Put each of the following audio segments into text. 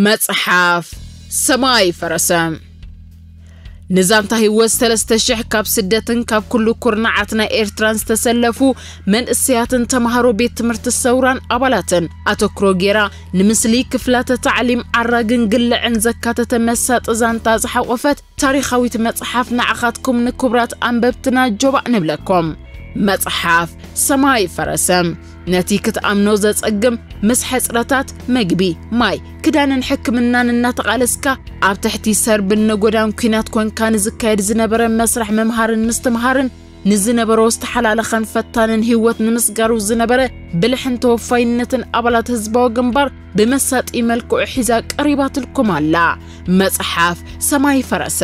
መጽሓፍ ሰማይ ፈረሰ። ንዛንታ ህይወት ሰለስተ ሽሕ ካብ ስደትን ካብ ኩሉ ኩርናዓት ናይ ኤርትራን ዝተሰለፉ መንእሰያትን ተማሃሮ ቤት ትምህርቲ ሰውራን ኣባላትን ኣተኩሮ ጌራ፣ ንምስሊ ክፍላተ ታዕሊም ዓራግን ግልዕን ዘካተተ መሳጢ ዛንታ ዝሓቖፈት ታሪኻዊት መጽሓፍ ንዓኻትኩም ንክቡራት ኣንበብትና ጆባእ ንብለኩም። መጽሓፍ ሰማይ ፈረሰ። ነቲ ክትኣምኖ ዘጸግም፣ ምስ ሕጽረታት መግቢ፣ ማይ፣ ክዳንን ሕክምናን እናተቓለስካ፣ ኣብ ትሕቲ ሰርብን ነጎዳን ኲናት ኮንካ ንዝካየድ ዝነበረ መስርሕ ምምሃርን ምስትምሃርን፣ ንዝነበሮ ዝተሓላለኸን ፈታንን ህይወት ንምስጋሩ ዝነበረ ብልሕን ተወፋይነትን ኣባላት ህዝባዊ ግንባር ብመሳጢ መልክዑ ሒዛ ቀሪባትልኩም ኣላ። መጽሓፍ ሰማይ ፈረሰ።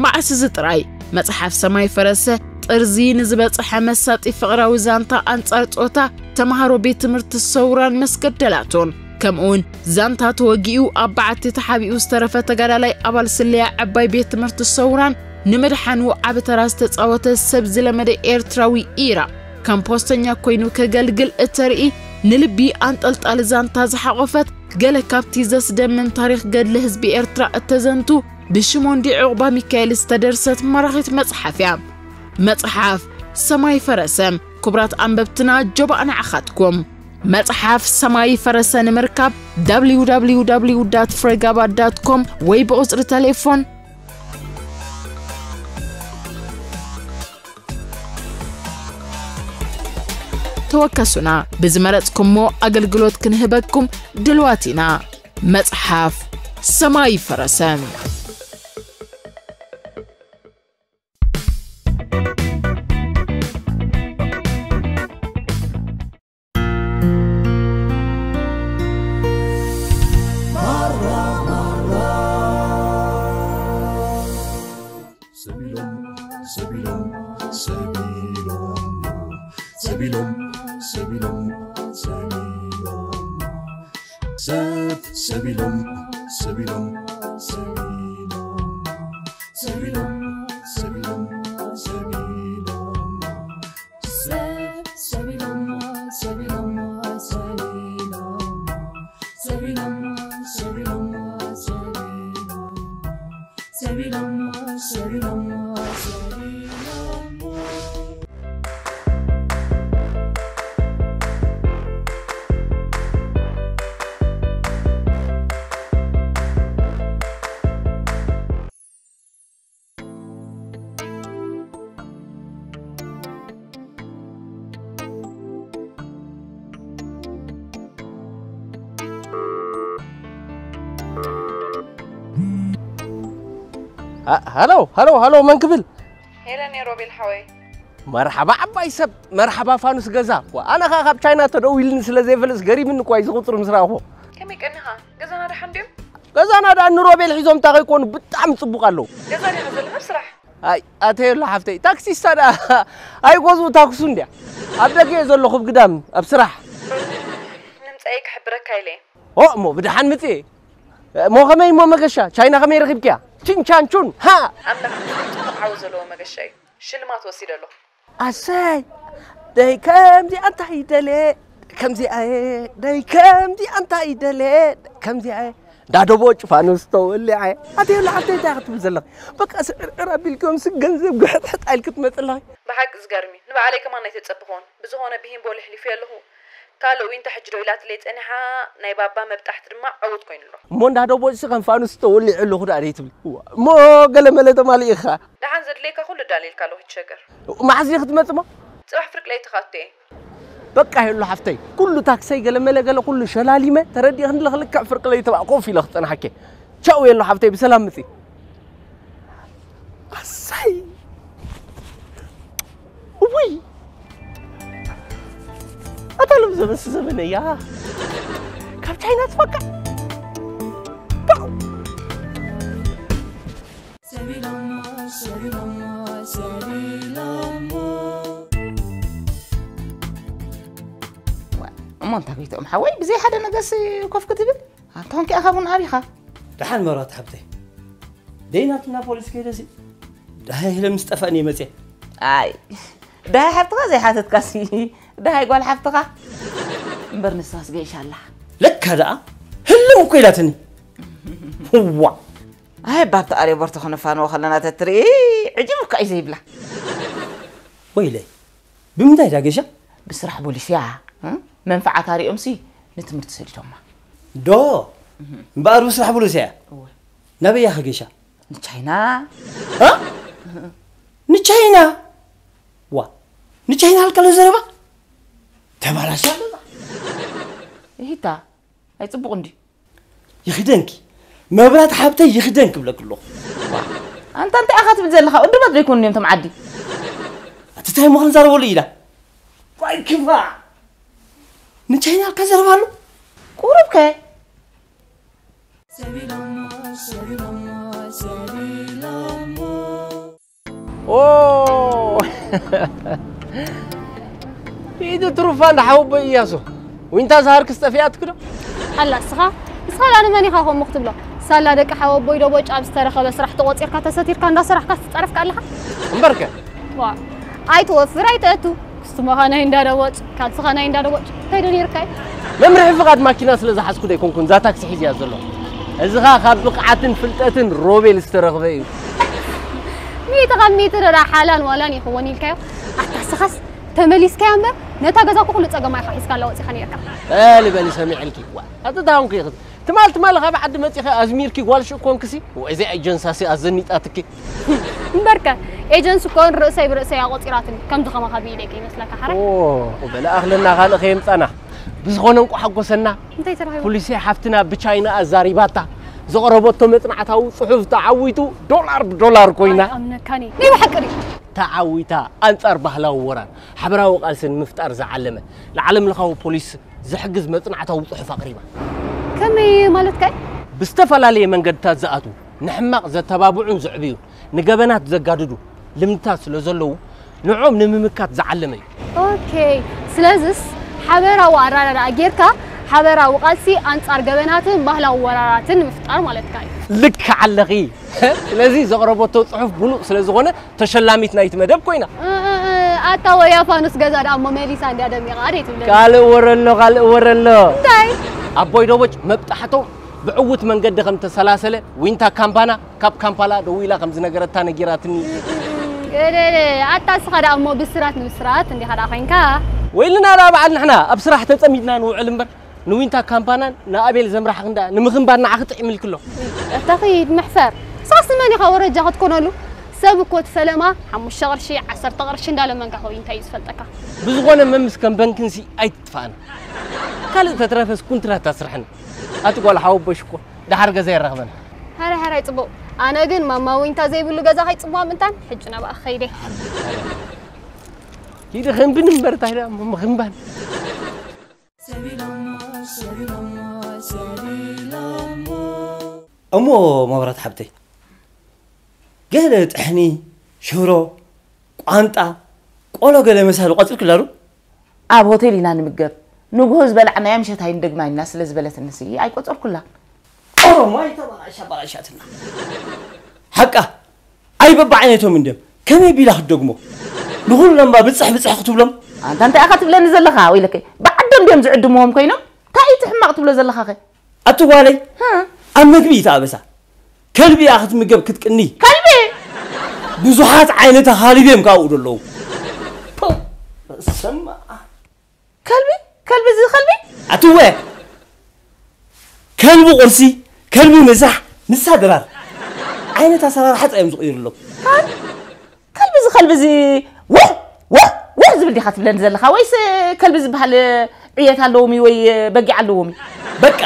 መዓስ እዚ ጥራይ፣ መጽሓፍ ሰማይ ፈረሰ ጥርዚ ንዝበጽሐ መሳጢ ፍቕራዊ ዛንታ ኣንጻር ጾታ ተማሃሮ ቤት ትምህርቲ ሰውራን መስገደላቱን፣ ከምኡውን ዛንታ ተወጊኡ ኣብ በዓቲ ተሓቢኡ ዝተረፈ ተጋዳላይ ኣባል ስለያ ዕባይ ቤት ትምህርቲ ሰውራን ንምድሓኑ ዓቢ ተራ ዝተጻወተ ሰብ ዝለመደ ኤርትራዊ ኢራ ከም ፖስተኛ ኮይኑ ከገልግል እተርኢ ንልቢ ኣንጠልጣሊ ዛንታ ዝሓቖፈት ገለ ካብቲ ዘስደምም ታሪኽ ገድሊ ህዝቢ ኤርትራ እተዘንቱ ብሽሞንዲ ዑቕባ ሚካኤል ዝተደርሰት መራኺት መጽሓፍ እያ። መጽሓፍ ሰማይ ፈረሰ። ክቡራት ኣንበብትና ጆባእ ንዓኻትኩም። መጽሓፍ ሰማይ ፈረሰ ንምርካብ www ፍሬጋባ ዳት ኮም ወይ ብቑጽሪ ተሌፎን ተወከሱና። ብዝመረጽኩሞ ኣገልግሎት ክንህበኩም ድልዋት ኢና። መጽሓፍ ሰማይ ፈረሰ። ሃ- ሃሎ፣ ሃሎ፣ ሃሎ፣ መን ክብል? ሄለን እየ ሮቤል ሓወይ። መርሓባ ዓባይ ሰብ፣ መርሓባ ፋኑስ ገዛ። ዋ፣ ኣነ ኸኣ ካብ ቻይና ተደዊልኒ ስለ ዘይፈልጥ ገሪምኒ እኳ እዩ፣ እዚ ቁጽሪ ምስ ረኣኹ። ከመይ ቀኒኻ? ገዛና ደሓን ድዮም? ገዛና ደኣ ንሮቤል ሒዞም እንታ ከይኮኑ ብጣዕሚ ጽቡቕ ኣለዉ። ገዛ ዲኻ ዘለኻ? ኣብ ስራሕ? ኣይ፣ ኣተየሎ ሓፍተይ፣ ታክሲስታ ደኣ ኣይኮዝኡ ታክሱ እንድያ። ኣብ ደገ እየ ዘለኹ፣ ኣብ ግዳም፣ ኣብ ስራሕ። ንምጻኤ ክሕብረካ ኢለ እየ። ኦ፣ እሞ ብደሓን ምጽኤ። እሞ ከመይ እሞ መገሻ? ቻይና ከመይ ረኺብክያ? ቺን ቻን ቹን፣ ሃ! ኣምላኽ ይመስገን፣ ጽቡቕ ዓወት ዘለዎ መገሻ እዩ። ሽልማት ወሲደ ኣለኹ። ኣሰይ! ደይ ከምዚኣ እንታይ ይደለ? ከምዚኣ እየ። ደይ ከምዚኣ እንታይ ይደለ? ከምዚኣ እየ። ዳደቦ ጭፋኑ ዝተወሊዐ። ኣትየሉ ዓብተይ እንታይ ክትብል ዘለኺ? በቃ ስዕርዕር ኣቢልክዮም ስ ገንዘብ ግሕጥሕጥ ኣኢልኪ ትመጽእ ኣለኺ። ብሓቂ ዝገርም እዩ። ንባዕለይ ከማን ኣይተጸበኹዎን። ብዝኾነ ብሂምቦ ልሕሊፉ ኣለኹ። ካልእ ዊንታ ሕጂ ዶ ኢላትለይ ጸኒሓ፣ ናይ ባባ መብጣሕቲ ድማ ዕዉት ኮይኑ ኣሎ። እሞ እንዳ ዶ ቦጭሲ ከም ፋኑስ ተወሊዑ ኣለኹ ደኣ ደይትብል? እዋ፣ እሞ ገለ መለ ተማሊእኻ? ደሓን ዘድልየካ ኩሉ ዳልየልካ ኣለኹ፣ ይትሸገር። መዓዝ ዲኺ ክትመጽእ እሞ? ጽባሕ ፍርቂ ለይቲ ክኣቱ እየ። በቃ የሎ ሓፍተይ፣ ኩሉ ታክሰይ ገለ መለ ገለ ኩሉ ሸላሊመ፣ ተረዲእኽኒ ኣለኺ፣ ልክዕ ፍርቂ ለይቲ በኣ ኮፍ ኢለ ክጸንሓኪ። ቻው የሎ ሓፍተይ፣ ብሰላም ምጺ። ኣሳይ! ውይ! ኣታ ሎም ዘበን ዘበነያ! ካብ ቻይና ትፈቅዕ! ባው! እሞ እንታይ ጎይትኦም ሓወይ፣ ብዘይ ሓደ ነገርሲ ኮፍ ክትብል? ኣንታ ኾንኪ ኢኻ ቡን ኣቢኻ? ደሓን መብራት ሓብተይ። ደይ ናብትና ፖሊስ ከይደሲ። ደሃይ ህለ ምስ ጠፋእኒ መጽየ። ኣይ፣ ደሃይ ሓብትኻ ዘይሓተትካሲ ደሃይ ጓል ሓፍትኻ እምበር ንሳስ ገይሻ ኣላ። ለካ ደኣ ህልም እኮ ኢላትኒ። ዋ። ኣይ ባብቲ ኣሬቦርቶ ክንፋንዎ ከለና ተትርኢ ዕጅብ እኳ እዩ ዘይብላ። ወይለይ፣ ብምንታይ እያ ገይሻ? ብስራሕ ቦሊስያ። እ? መንፈዓታ ሪኦምሲ ንትምህርቲ ሰዲዶማ። ዶ እምበኣር ብስራሕ ቦሊስያ እያ። እወ። ናበይ እያ ከገይሻ? ንቻይና። እ? ንቻይና? ዋ፣ ንቻይና ኣልቀለ ዘረባ ተባላሻ ኣለና። ይሂታ ኣይጽቡቕ እንዲ። ይኽደንኪ መብራት ሓብተይ፣ ይኽደንኪ ብለክ ኣለኹ። ኣንታ እንታይ ኢኻ ትብል ዘለኻ? እዱባት ዘይኮኑ እዮም ቶም ዓዲ። ኣቲ እንታይ ምዃን ዛረበሉ ኢላ። ዋይ ክፋ፣ ንቻይና ኣልካ ዘረባ ኣሎ። ቁሩብ ከ ኦ፣ ኢድ ትሩፋ እንዳ ሓወቦይ እያሱ። ዊንታ ዝሃርክስ ጠፊኣትክ ዶ? ኣላ እስኻ፣ እስኻ ላ ንመን ኢኻ ከምኡ ክትብሎ? ሳላ ደቂ ሓወቦይ ዶ ቦጭ ኣብ ዝተረኸበ ስራሕ ተቖጺርካ ተሰቲርካ እንዳሰራሕካ ትጸረፍካ ኣለኻ? እምበርከ? ዋ፣ ኣይትወፍር ኣይተእቱ። ክስትሞ ኸነይ እንዳደቦጭ፣ ካልሲ ኸነይ እንዳደቦጭ። እንታይ ዶ ነይርካ እዩ? መምርሒ ፍቓድ ማኪና ስለ ዝሓዝኩ ዶ ኣይኮንኩን እዛ ታክሲ ሒዝያ ዘለኹ። እዚ ኸኣ ካብ ብቕዓትን ፍልጠትን ሮቤል ዝተረኽበ እዩ። ሚእቲ ካብ ሚእቲ ደኣ ሓላን ዋላን ይኸውን ኢልካዮ። ኣታ ስኻስ ተመሊስካያ እምበር፣ ነታ ገዛ እኮ ኩሉ ጸገማ ኢኻ ሒዝካላ ወጺኻ ነይርካ። በሊ በሊ ሰሚዐልኪ። ዋ፣ ኣቲ ታንኩ ኢኺ። ትማል ትማል ካብ ዓዲ መጺኺ ኣዝሚርኪ ጓል ሽእ ኮንክሲ። ወ፣ እዚ ኤጀንሳሲ ኣዘኒጣትኪ። እምበርከ፣ ኤጀንሲ እኮ ንርእሰይ ብርእሰይ ኣቆጺራትኒ። ከምዚ ከማኻ ብኢደይ ከይመስለካ ሓራይ። ኦ፣ በለ ኣኽለና ካልእ ከየምጻና። ብዝኾነ እንቋዕ ሓጎሰና። እንታይ ተረኺቡ? ፖሊሲ ሓፍትና ብቻይና ኣዛሪባታ። ዘቕረበቶ መጽናዕታዊ ጽሑፍ ተዓዊቱ ዶላር ብዶላር ኮይና። ኣይኣምነካን እየ። ናይ ብሓቂ ድዩ? ተዓዊታ ኣንጻር ባህላዊ ወራር ሓበራዊ ቃልሲ ንምፍጣር ዝዓለመ ንዓለም ለኻዊ ፖሊስ ዝሕግዝ መጽናዕታዊ ጽሑፍ ኣቕሪባ። ከመይ ማለትካ እዩ? ብዝተፈላለየ መንገድታት ዝኣትዉ፣ ንሕማቕ ዘተባብዑን ዘዕብዩን፣ ንገበናት ዘጋድዱ ልምድታት ስለ ዘለዉ፣ ንዕኦም ንምምካት ዝዓለመ እዩ። ኦኬ፣ ስለዝስ ሓበራዊ ኣረዳድኣ ጌርካ ሓበራዊ ቃልሲ ኣንጻር ገበናትን ባህላዊ ወራራትን ንምፍጣር ማለትካ እዩ። ልክዕ ኣለኺ። ስለዚ ዘቕረበቶ ጽሑፍ ብሉጽ ስለ ዝኾነ ተሸላሚት ናይቲ መደብ ኮይና። እ፣ እ፣ እ፣ ኣታ ወያ ፋኑስ ገዛ ደኣ እሞ መሊሳ እንድያ ደሚቓ ደይ ትብለኒ። ካልእ ወረ ኣሎ፣ ካልእ ወረ ኣሎ። እንታይ? ኣቦይ ዶቦጭ መብጣሕቶም ብዕዉት መንገዲ ከም ተሰላሰለ ዊንታ ካምፓና ካብ ካምፓላ ደዊላ ከም ዝነገረታ ነጊራትኒ። ገለለ፣ ኣታ እስኻ ደኣ እሞ ብስራት ንብስራት እንዲኻ ደኣ ኮይንካ። ወይልና ደኣ በዓል ንሕና ኣብ ስራሕ ተጸሚድና ንውዕል እምበር። ንዊንታ ካምፓናን ንኣቤል ዘምራሕኽን ደኣ ንምኽንባር ንዓኺ ጥዒምልኪ ኣሎ። እታ ኺድ ምሕፈር። ሳስ መን ኢኻ ወረጃ ክትኮነሉ? ሰብ እኮ እቲ ፈለማ ሓሙሽተ ቅርሺ፣ ዓሰርተ ቅርሺ እንዳለመንካ ኸው እንታይ እዩ ዝፈልጠካ? ብዝኾነ መምስ ከም በንክንሲ ኣይትጥፋእና። ካልእ ተትረፈስ ኩንትራት ኣስርሐና። ኣቲ ጓል ሓወቦሽ እኮ ደሓር ገዛ የራኽበና። ሃራይ ሃራይ ጽቡቕ። ኣነ ግን ማማ ዊንታ ዘይብሉ ገዛ ከይጽምዋ ምእንታን ሕጂ ናብኣ ኸይደ። ሂደ ኸንብን እምበር እንታይ ደኣ ምኽንባን። እሞ መብራት ሓብተይ፣ ገለ ጥሕኒ፣ ሽሮ፣ ቋንጣ፣ ቆሎ ገለ መሳሊ ቆጺርክላ ዶ? ኣብ ሆቴል ኢና ንምገብ። ንግሆ ዝበላዕናያ ምሸት ኣይንደግማ ኢና ስለ ዝበለትንሲ ኣይቆጸርኩላን። ኦሮማይ ተባላሻ ባላሻትና። ሓቃ፣ ኣይ በብዓይነቶም እንድዮም። ከመይ ቢላ ክትደግሞ? ንኹሎም እባ ብጽሕ ብጽሕ ክትብሎም? ኣንታ እንታይ ኢኻ ትብለኒ ዘለኻ? ወይለከይ፣ ብዓዶም ድዮም ዝዕድምዎም ኮይኖም? እንታይ እዩ እቲ ሕማቕ ትብሎ ዘለኻኸ? ኣቲ ጓለይ፣ ሃ? ኣብ መግቢ እዩ እቲ ኣበሳ። ከልቢ እያ ክትምገብ ክትቅኒ። ከልቢ? ብዙሓት ዓይነት ሃልቢ እዮም ካብኡ ዘለዉ። ፖው! በስመ ኣብ። ከልቢ? ከልቢ እዚ ከልቢ? ኣትወ! ከልቢ ቁርሲ፣ ከልቢ ምሳሕ፣ ንሳ ድራር። ዓይነት ኣሰራርሓ ጥራይ እዮም ዝቕይሩ ኣለዉ። ከልቢ እዚ ከልቢ እዚ ውሕ! ውሕ! ውሕ ዝብል ዲኻ ትብለኒ ዘለኻ? ወይስ ከልቢ ዝበሃል ዕየት ኣለዎም እዩ ወይ በጊዕ ኣለዎም እዩ? በቃ፣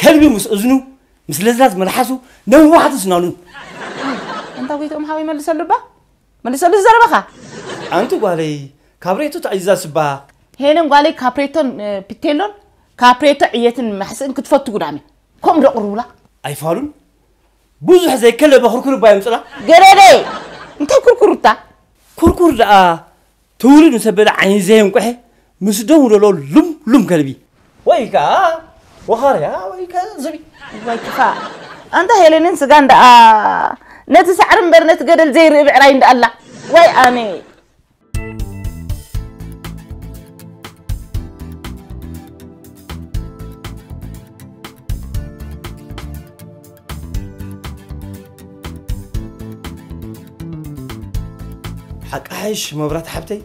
ከልቢ ምስ እዝኑ፣ ምስ ለዝላዝ መልሓሱ፣ ነዋሕቲ ስናኑን። ኣንታ ጎይትኦም ሓወይ መልሰሉ እባ። መልሰሉ ዘረባኻ። ኣንቲ ጓለይ፣ ካብሬቶ ተኣዚዛ ስባ። ሄለን ጓለይ ካፕሬቶን፣ እ፣ ፒቴሎን፣ ካፕሬቶ ዕየትን ማሕስእን ክትፈቱ ጉዳሚ። ከምኡ ዶ ቅርቡላ? ኣይፋሉን። ብዙሕ ዘይከለበ ክርኩር እባ የምጽላ። ገደደ! እንታይ ኩርኩርታ? ኩርኩር ደኣ ትውልድ ምስ ኣበለ ዓይኒ ዘየንቁሐ ምስ ደሙ ዘሎ ሉም ሉም ከልቢ። ወይ ከኣ ወኻርያ ወይ ከኣ ዝቢ። ወይ ክፋእ። ኣንታ ሄለንን ስጋን ደኣ ነቲ ሳዕሪ እምበር ነቲ ገደል ዘይርኢ ብዕራይ እንዳ ኣላ። ወይ ኣነ። ኣቃሓይሽ መብራት ሓብተይ፣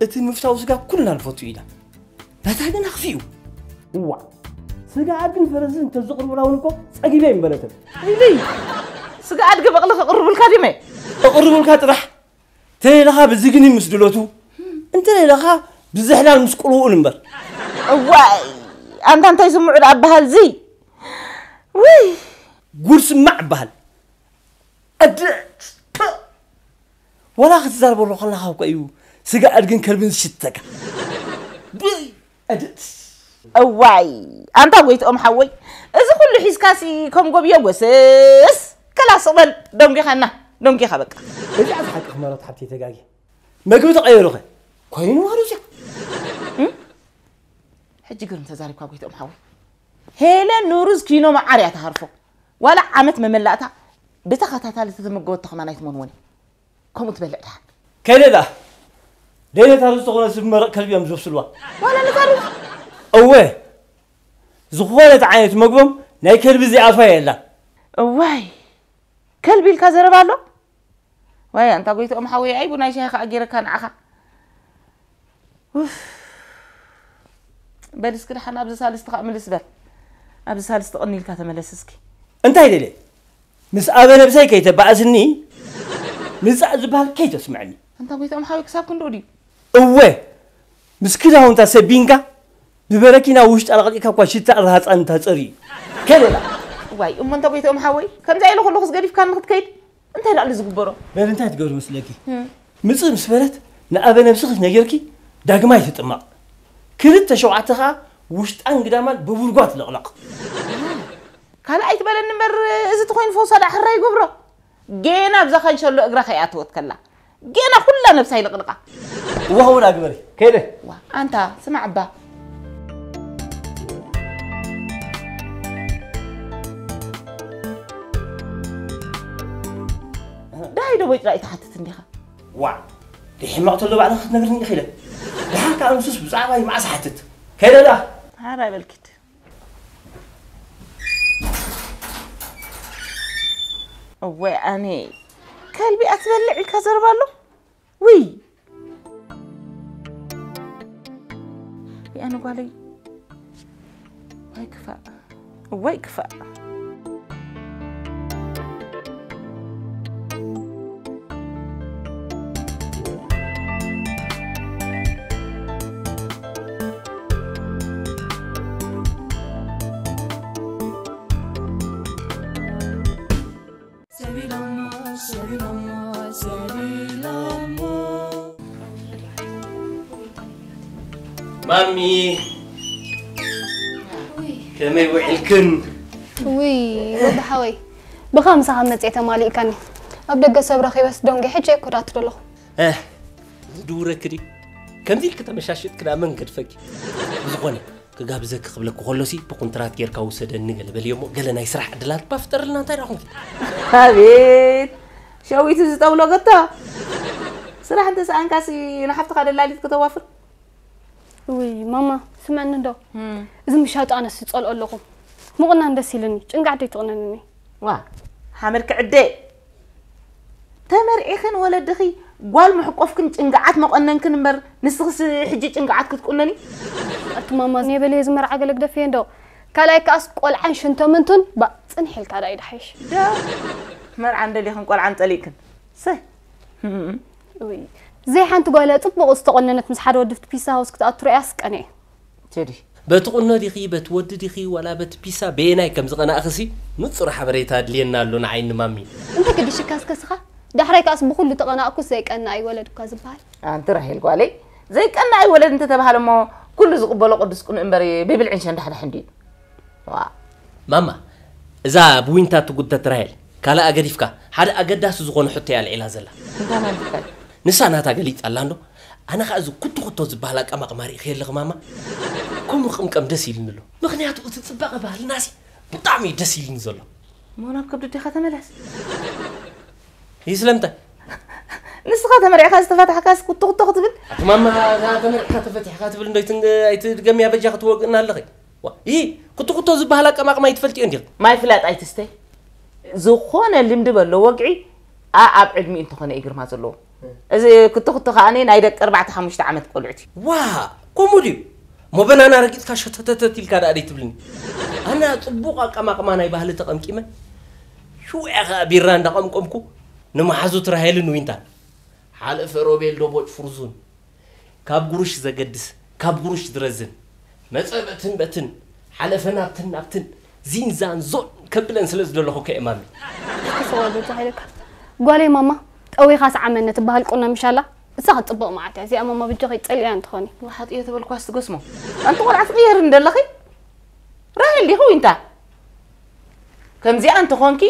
እቲ ምፍታው ስጋ ኩልና ንፈቱ ኢና። ናታ ግን ኣኽፊኡ። እዋ፣ ስጋ ኣድግን ፈረስን እንተዝቕርቡላ እውን እኮ ጸጊበ ኣይምበለትን። ኢለይ፣ ስጋ ኣድጊ በቕሊ ከቕርቡልካ ድመ? እቕርቡልካ ጥራሕ፣ ተሌለኻ ብዝግኒ ምስ ድሎቱ፣ እንተሌለኻ ብዝሕላል ምስ ቁልውኡን እምበር። እዋይ፣ ኣንታ እንታይ ዝምዑድ ኣበሃል ዚ? ውይ፣ ጉድ ስማዕ እበሃል። ኣደ፣ ፐ። ወላ ክትዛረበሉ ከለኻ እኮ እዩ ስጋ ኣድግን ከልብን ዝሽትተካ። ብይ፣ ኣደ። እዋይ፣ ኣንታ ጎይትኦም ሓወይ፣ እዚ ኩሉ ሒዝካሲ ከም ጎብዮ ጎስስ። ከላስ በል፣ ደንጒኻና፣ ደንጒኻ በቃ። እዚኣ ዝሓቂ ክመረት ሓብተይ ተጋጊ። መግቢ ተቐይሩኸ? ኮይኑ ዋሉ እዚኣ። ሕጂ ግርም ተዛሪብካ ጎይትኦም ሓወይ። ሄለን ንሩዝ ኪኖ መዓር እያ ትሃርፎ። ዋላ ዓመት መመላእታ ብተኸታታሊ ተተመገበቶ ከማን ኣይትመንዎን እያ። ከምኡ ትበልዕ ድሓን። ከይደ ደኣ። ደይነታ ሩዝ ዝኾነ ዝመረቕ ከልቢ እዮም ዝወስድዋ። ዋላ ነታ ሩዝ? እወ። ዝኾነት ዓይነት መግቦም ናይ ከልቢ ዘይኣትዋ የላን። እዋይ። ከልቢ ኢልካ ዘረባ ኣሎ? ዋይ ኣንታ ጎይትኦም ሓወይ ኣይ ቡናይ ሻሂ ከኣ ገይረካ ንዓኻ። ኡፍ። በል እስኪ ደሓን ኣብዚ ሳልስቲ ከኣ ምልስ በል። ኣብዚ ሳልስቲ ቅኒ ኢልካ ተመለስ እስኪ። እንታይ ደልየ? ምስ ኣበ ነብሰይ ከይተባእስኒ ምጻእ ዝበሃል ከይተስምዐኒ። ኣንታ ጎይትኦም ሓወይ ክሳብ ክንድኡ ድዩ? እወ ምስ ክዳውንታ ሰቢንካ ብበረኪና ውሽጣ ለቕሊቕካ እኳ ሽታ ርሃጻ እንታጸሪ እዩ። ከለላ ዋይ እሞ እንተ ጎይትኦም ሓወይ ከምዚ ኢለ ኩሉ ክስገዲፍካ ንክትከይድ እንታይ ደኣሉ ዝግበሮ? በል እንታይ ትገብሪ መስለኪ? ምጽእ ምስ በለት ንኣበ ነብስኺ ነጊርኪ ዳግማይ ትጥመቕ። ክልተ ሸውዓተ ኸኣ ውሽጣን ግዳማን ብቡርጓ ትልቕለቕ። ካልኣይ ትበለኒ እምበር እዚ ተኾይኑ ፈውሳ ደኣ ሕራይ ይገብሮ። ጌና ኣብዛ ካንሸሎ እግራ ከይኣተወት ከላ ጌና ኩላ ነብሳ ይልቕልቓ። እዋ እውን ኣግበሪ ከይደ። ዋ ኣንታ ስማዕ እባ ደሃይ ዶ ወይ ጥራይ ትሓትት እንዲኻ? ዋ ደይ ሕማቕ ተሎ ባዕልኻ ክትነግርኒ ኢኺ ኢለ። ደሓር ከኣ ንሱስ ብዛዕባይ መዓስ ሓትት ከይደ ደኣ። ሓራይ በልኪ እወ ኣነ ከልቢ ኣትበልዕ ኢልካ ዘረባ ኣሎ ውይ ኣነ ጓለይ ዋይ ክፋእ እዋይ ክፋእ ማሚ ከመይ ውዒልክን? ውይ ወዲ ሓወይ ብኻ ምሳኻ መፅኤ ተማሊእካኒ ኣብ ደገ ሰብ ረኺበስ ደንጉየ ሕጂ እየ ክዳቱ ዘለኹ። ዝድውረኪ ድዩ? ከምዚ ኢልኪ ተመሻሽጥኪ ደኣ መን ገድፈኪ? ብዝኾነ ክጋብዘኪ ክብለኪ ከሎሲ ብኩንትራት ጌርካ ውሰደኒ ገለ በልዮ እሞ ገለ ናይ ስራሕ ዕድላት እባ ፍጠርልና እንታይ ደኣ ኾንኪ? ኣቤት ሸዊቱ ዝጠብሎ ገቶ ስራሕ እንተሰኣንካሲ ንሓፍትኻ ደላሊት ከተዋፍር ውይ ማማ ስምዕኒ እንዶ እዚ ምሻጡ ኣነስ ይጸልኦ ኣለኹ ምቑናን ደስ ኢልኒ ጭንጋዕ ደይ ትቑነንኒ ዋ ሓመድ ክዕደ ተመርዒኽን ወለድኺ ጓል ምሕቆፍክን ጭንግዓት መቆነንክን እምበር ንስኽስ ሕጂ ጭንግዓት ክትቁነኒ ኣቲ ማማ ኔበለ ዝመርዓ ገለ ግደፍየ እንዶ ካልኣይ ከኣስ ቆልዓን ሽንተምንቱን ባ ጽንሕ ኢልካ ዳ ይድሓይሽ ዳ መርዓን ደሊኽን ቆልዓን ጸሊእክን ሰ ውይ ዘይ ሓንቲ ጓለ ጽቡቕ ዝተቆነነት ምስ ሓደ ወዲ ፒሳ ሃውስ ክትኣቱ ርኣያስ ቀንየ ቴዲ በቲ ቁኖ ዲኺ በቲ ወዲ ዲኺ ዋላ በቲ ፒሳ በየናይ ከም ዝቐናእኽሲ ንጹር ሓበሬታ ኣድልየና ኣሎ ንዓይ ንማሚ። እንታይ ገዲሽካ እስከ ስኻ? ዳሕራይ ከኣስ ብኹሉ ተቐናእኩስ ዘይቀንእ ኣይወለድ እኳ ዝበሃል። ኣንቲ ራሄል ጓለይ ዘይቀንእ ኣይወለድ እንተተባህለ እሞ ኩሉ ዝቕበሎ ቅዱስ ቅኑእ እምበር ብብልዕን ሸንዳሕዳሕን ድዩ? ዋ ማማ እዛ ብዊንታ ትጉተት ራሄል ካልኣ ገዲፍካ ሓደ ኣገዳሲ ዝኾነ ሕቶ እያ ኣልዒላ ዘላ። እንታይ ማለትካ እዩ? ንሳ ናታ ገሊጻ ኣላ እንዶ ኣነ ኸኣ እዚ ኩቶ ኩቶ ዝበሃል ኣቀማቕማ ርኢኺ ኣለኺ ማማ? ከምኡ ክቕምቀም ደስ ኢሉኒ ኣሎ። ምኽንያቱ እቲ ጽባቐ ባህልናሲ ብጣዕሚ እዩ ደስ ኢሉኒ ዘሎ። እሞ ናብ ከብዱ ዲኻ ተመለስ። ይስለምታ ንስኻ ተመሪዕካ ዝተፋታሕካስ ኩቶ ኩቶ ክትብል? ኣቲ ማማ እዛ ተመሪዕካ ተፈቲሕካ ትብል እንዶ ኣይትን- ኣይትድገምያ በጃኺ ትወግእና ኣለኺ። ዋ፣ ይሂ ኩቶ ኩቶ ዝበሃል ኣቀማቕማ ኣይትፈልጥዮ እንዲኺ? ማይ ፍላጥ ኣይትስተ። ዝኾነ ልምዲ በሎ ወግዒ ኣኣብ ዕድሚኡ እንተኾነ እዩ ግርማ ዘለዎ። እዚ ክትኽቶ ከኣ ናይ ደቂ ኣርባዕተ ሓሙሽተ ዓመት ቆልዑት እዩ። ዋ፣ ከምኡ ድዩ? ሞበናና ረጊጽካ ሸተተተት ኢልካ ደኣ ደይ ትብልኒ። ኣነ ጽቡቕ ኣቀማቕማ ናይ ባህሊ ተቐምቂመ ሽውያ ከኣ ቢራ እንዳቐምቀምኩ ንመሓዙት ራሄልን ዊንታን ሓለፈ ሮቤል ዶቦጭ ፍርዙን ካብ ጉሩሽ ዘገድስ ካብ ጉሩሽ ዝረዝን መጸ በትን በትን ሓለፈ ናብትን ናብትን ዚንዛን ዞን ከብለን ስለ ዝደለኹ ከእማሚ ተሰዋ በጃ ሃይለካ ጓለይ ማማ ጠዊኻ ሰዓመነ ትበሃል ቁኖ ምሻላ እሳ ክትፅብቕ መዓት እያ እዚኣ ማማ ብጃኺ ፀሊያ እንትኾኒ ሓጥዮ ተበልኳስ ትጎስሞ ኣንቲ ቆልዓ ትቕየር እንደለኺ ራሄል ዲኹ ዊንታ ከምዚኣ እንተኾንኪ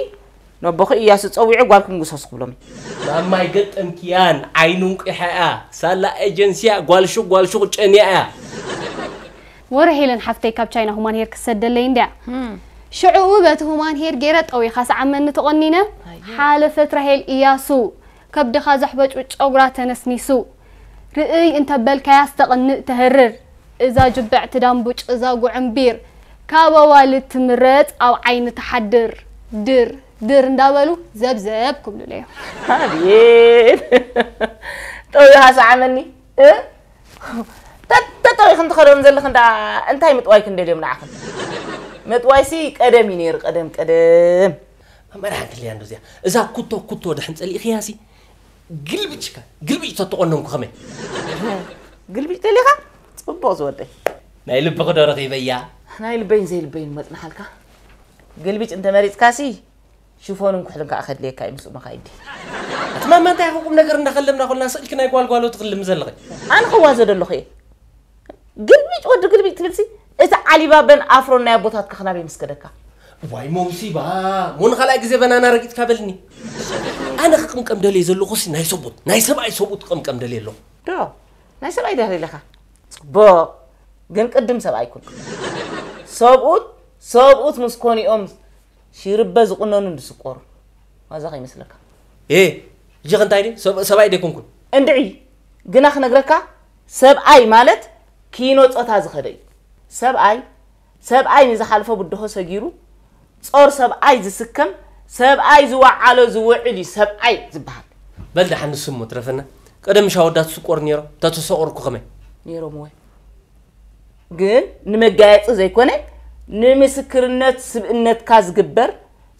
ነቦኺ እያሱ ፀዊዑ ጓልኩም ግሶስ ክብሎም እዩ። ማማይ ገጠምክያን ዓይኑ እንቂሓ እያ ሳላ ኤጀንሲያ ጓልሹቕ ጓልሹቕ ጨንያ እያ ወረ ሄለን ሓፍተይ ካብ ቻይና ሁማን ሄር ክሰደለይ እንድያ ሽዕኡ በቲ ሁማን ሄር ገይረ ጠዊኻ ሰዓመኒ ተቖኒነ ሓለፈት ራሄል እያሱ ከብድኻ ዘሕበጭብጭ ጨጉራ ተነስኒሱ ርእይ እንተበልካያስ ተቕንእ ተህርር እዛ ጅብዕቲ ዳምቡጭ እዛ ጉዕምቢር ካብ ኣዋልድ ትምረፅ ኣብ ዓይኒ ትሓድር ድር ድር እንዳበሉ ዘብዘብ ክብሉለዮም። ኣቤት ጠዊኻ ሰዓመኒ እ? ተጠጠዊኽን ትኸደኦም ዘለኽን ደኣ እንታይ ምጥዋይ ክንደልዮም ንዓኽን? ምጥዋይሲ ቀደም እዩ ነይሩ ቀደም ቀደም። መመርሓን ክልያ እንዶ እዚኣ እዛ ኩቶ ኩቶ ድሕን ጸሊእኽያሲ ግልብጭካ ግልብጭ ተተቆነንኩ ከመይ ግልብጭ ደሊኻ? ጽቡቕ ዝወደይ። ናይ ልብኺ ዶ ረኺበያ? ናይ ልበይን ዘይልበይን መጽናሓልካ። ግልብጭ እንተመሪጽካሲ ሽፎንን ኩሕልን ከዓ ከድልየካ እዩ ምስኡ መኻይዲ ኣቲ ማማ እንታይ ኢኹ ቁም ነገር እንዳኸለምና ኮልና ስእልኪ ናይ ጓልጓሎ ትኽልም ዘለኺ ኣነ ክዋዘ ደለኹ እየ ግልብጭ ወዲ ግልብጭ ትብልሲ እቲ ዓሊባበን ኣፍሮን ናይ ኣቦታትካ ክናበይ ምስ ከደካ ዋይ መውሲባ ሞን ካልኣይ ግዜ በናና ረጊጥካ በልኒ ኣነ ክቅምቀም ደልየ ዘለኹሲ ናይ ሰቡት ናይ ሰብኣይ ሰቡት ክቅምቀም ደልየ ኣለኹ ዶ ናይ ሰብኣይ ድሕር ኢለኻ ጽቡቕ ግን ቅድም ሰብኣይ ኩን ሰብኡት ሰብኡት ምስ ኮኑ እዮም ሽርበ ዝቁነኑን ዝስቆሩ ማዛ ከይመስለካ። ኤ እጀኽ እንታይ ድዩ ሰብ- ሰብኣይ ደይኮንኩን። እንድዒ ግና ክነግረካ ሰብኣይ ማለት ኪኖ ጾታ ዝኸደ እዩ። ሰብኣይ ሰብኣይ ንዝሓልፎ ብድሆ ሰጊሩ ጾር ሰብኣይ ዝስከም ሰብኣይ ዝወዓሎ ዝውዕል እዩ ሰብኣይ ዝበሃል። በል ደሓን ንሱ እሞ ትረፈና። ቀደም ምሽ ኣወዳት ዝስቆሩ ነይሮም። ተተሰቆርኩ ከመይ? ነይሮም ወይ ግን ንመጋየፂ ዘይኮነ ንምስክርነት ስብእነትካ ዝግበር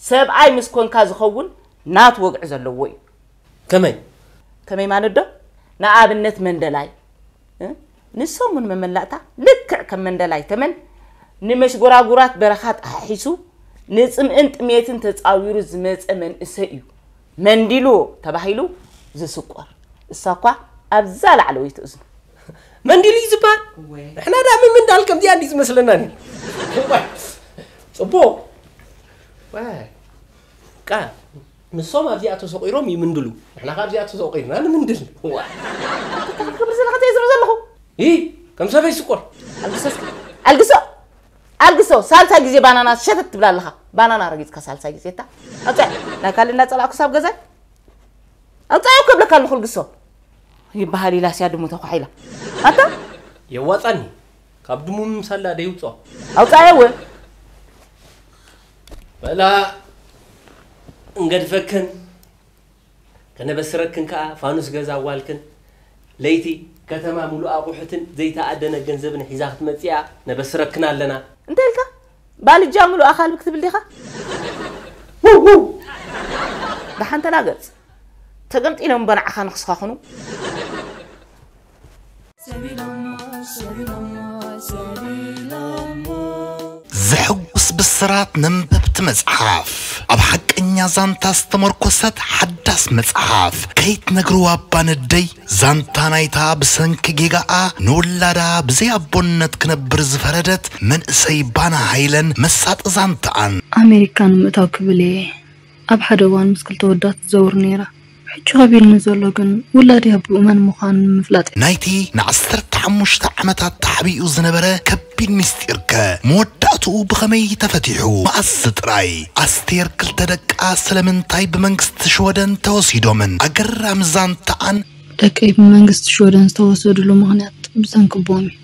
ሰብኣይ ምስ ኮንካ ዝኸውን ናት ወግዒ ዘለዎ እዩ። ከመይ? ከመይ ማለት ዶ? ንኣብነት መንደላይ እ? ንሶም እውን መመላእታ ልክዕ ከም መንደላይ ተመን ንመሽጎራጉራት በረኻ ጠሓሒሱ ንፅምእን ጥሜትን ተፃዊሩ ዝመፀ መንእሰይ እዩ መንዲሉ ተባሂሉ ዝስቆር። እሳ እኳ ኣብዛ ላዕለወይቲ እዝኑ። መንዲሉ እዩ ዝበሃል። ንሕና ደኣ ምምንዳል ከምዚኣ እንዲ ዝመስለና ነይሩ። ጽቡቕ። ቃ ንሶም ኣብዚኣ ተሰቂሮም ይምንድሉ። ንሕና ካብ እዚኣ ተሰቂርና ንምንድል። ዋ። ክብር ዘለካ ዘይዝሩ ዘለኹ። ኢ ከም ሰበይ ስቆር። ኣልግሶ እስኪ። ኣልግሶ። ኣልግሶ። ሳልሳይ ግዜ ባናና ሸተት ትብላ ኣለኻ። ባናና ረጊጽካ ሳልሳይ ግዜ እታ። ኣውጻእ። ናይ ካልእ እናጸላእኩ ሳብ ገዛይ። ኣውጻዮ ከብለካ ኣለኹ ልግሶ ይበሃል ኢላ ስያ ድሙ ተኳሒላ ኣታ የዋጻኒ ካብ ድሙ ምምሳል ደኣ ደይውጾ ኣውጻዮ እወ በላ እንገድፈክን ከነበስረክን ከኣ ፋኑስ ገዛ ኣዋልክን ለይቲ ከተማ ሙሉእ ኣቑሑትን ዘይተኣደነ ገንዘብን ሒዛ ክትመጽእ እያ ነበስረክን ኣለና እንታይ ኢልካ ባልጃ ሙሉእ ኣኻልብ ክትብል ዲኻ ደሓን ተላገጽ ተገምጢሎም በናዕኻ ንኽስኻኽኑ ዘሐጉስ ብስራት ነንበብቲ መጽሓፍ ኣብ ሓቀኛ ዛንታ ዝተመርኮሰት ሓዳስ መጽሓፍ ከይትነግርዋ እባ ነደይ ዛንታ ናይታ ብሰንኪ ጌጋኣ ንውላዳ ብዘይ ኣቦነት ክነብር ዝፈረደት መንእሰይ ባና ሃይለን መሳጢ ዛንታኣን። ኣሜሪካ ንምእታው ክብል እየ ኣብ ሓደ እዋን ምስ ክልተ ወዳት ትዘውር ነይራ። ሕጂ ከቢድኒ ዘሎ ግን ውላደይ ኣቦኡ መን ምዃኑ ንምፍላጥ እየ። ናይቲ ንዓሰርተ ሓሙሽተ ዓመታት ተሓቢኡ ዝነበረ ከቢድ ምስጢርከ መወዳእትኡ ብኸመይ ተፈቲሑ? መኣስ ጥራይ? ኣስቴር ክልተ ደቃ ስለምንታይ ብመንግስቲ ሽወደን ተወሲዶምን? ኣገራሚ ዛንታኣን። ደቀይ ብመንግስቲ ሽወደን ዝተወሰድሉ ምኽንያት ብሰንኪ ኣቦኦም እዩ።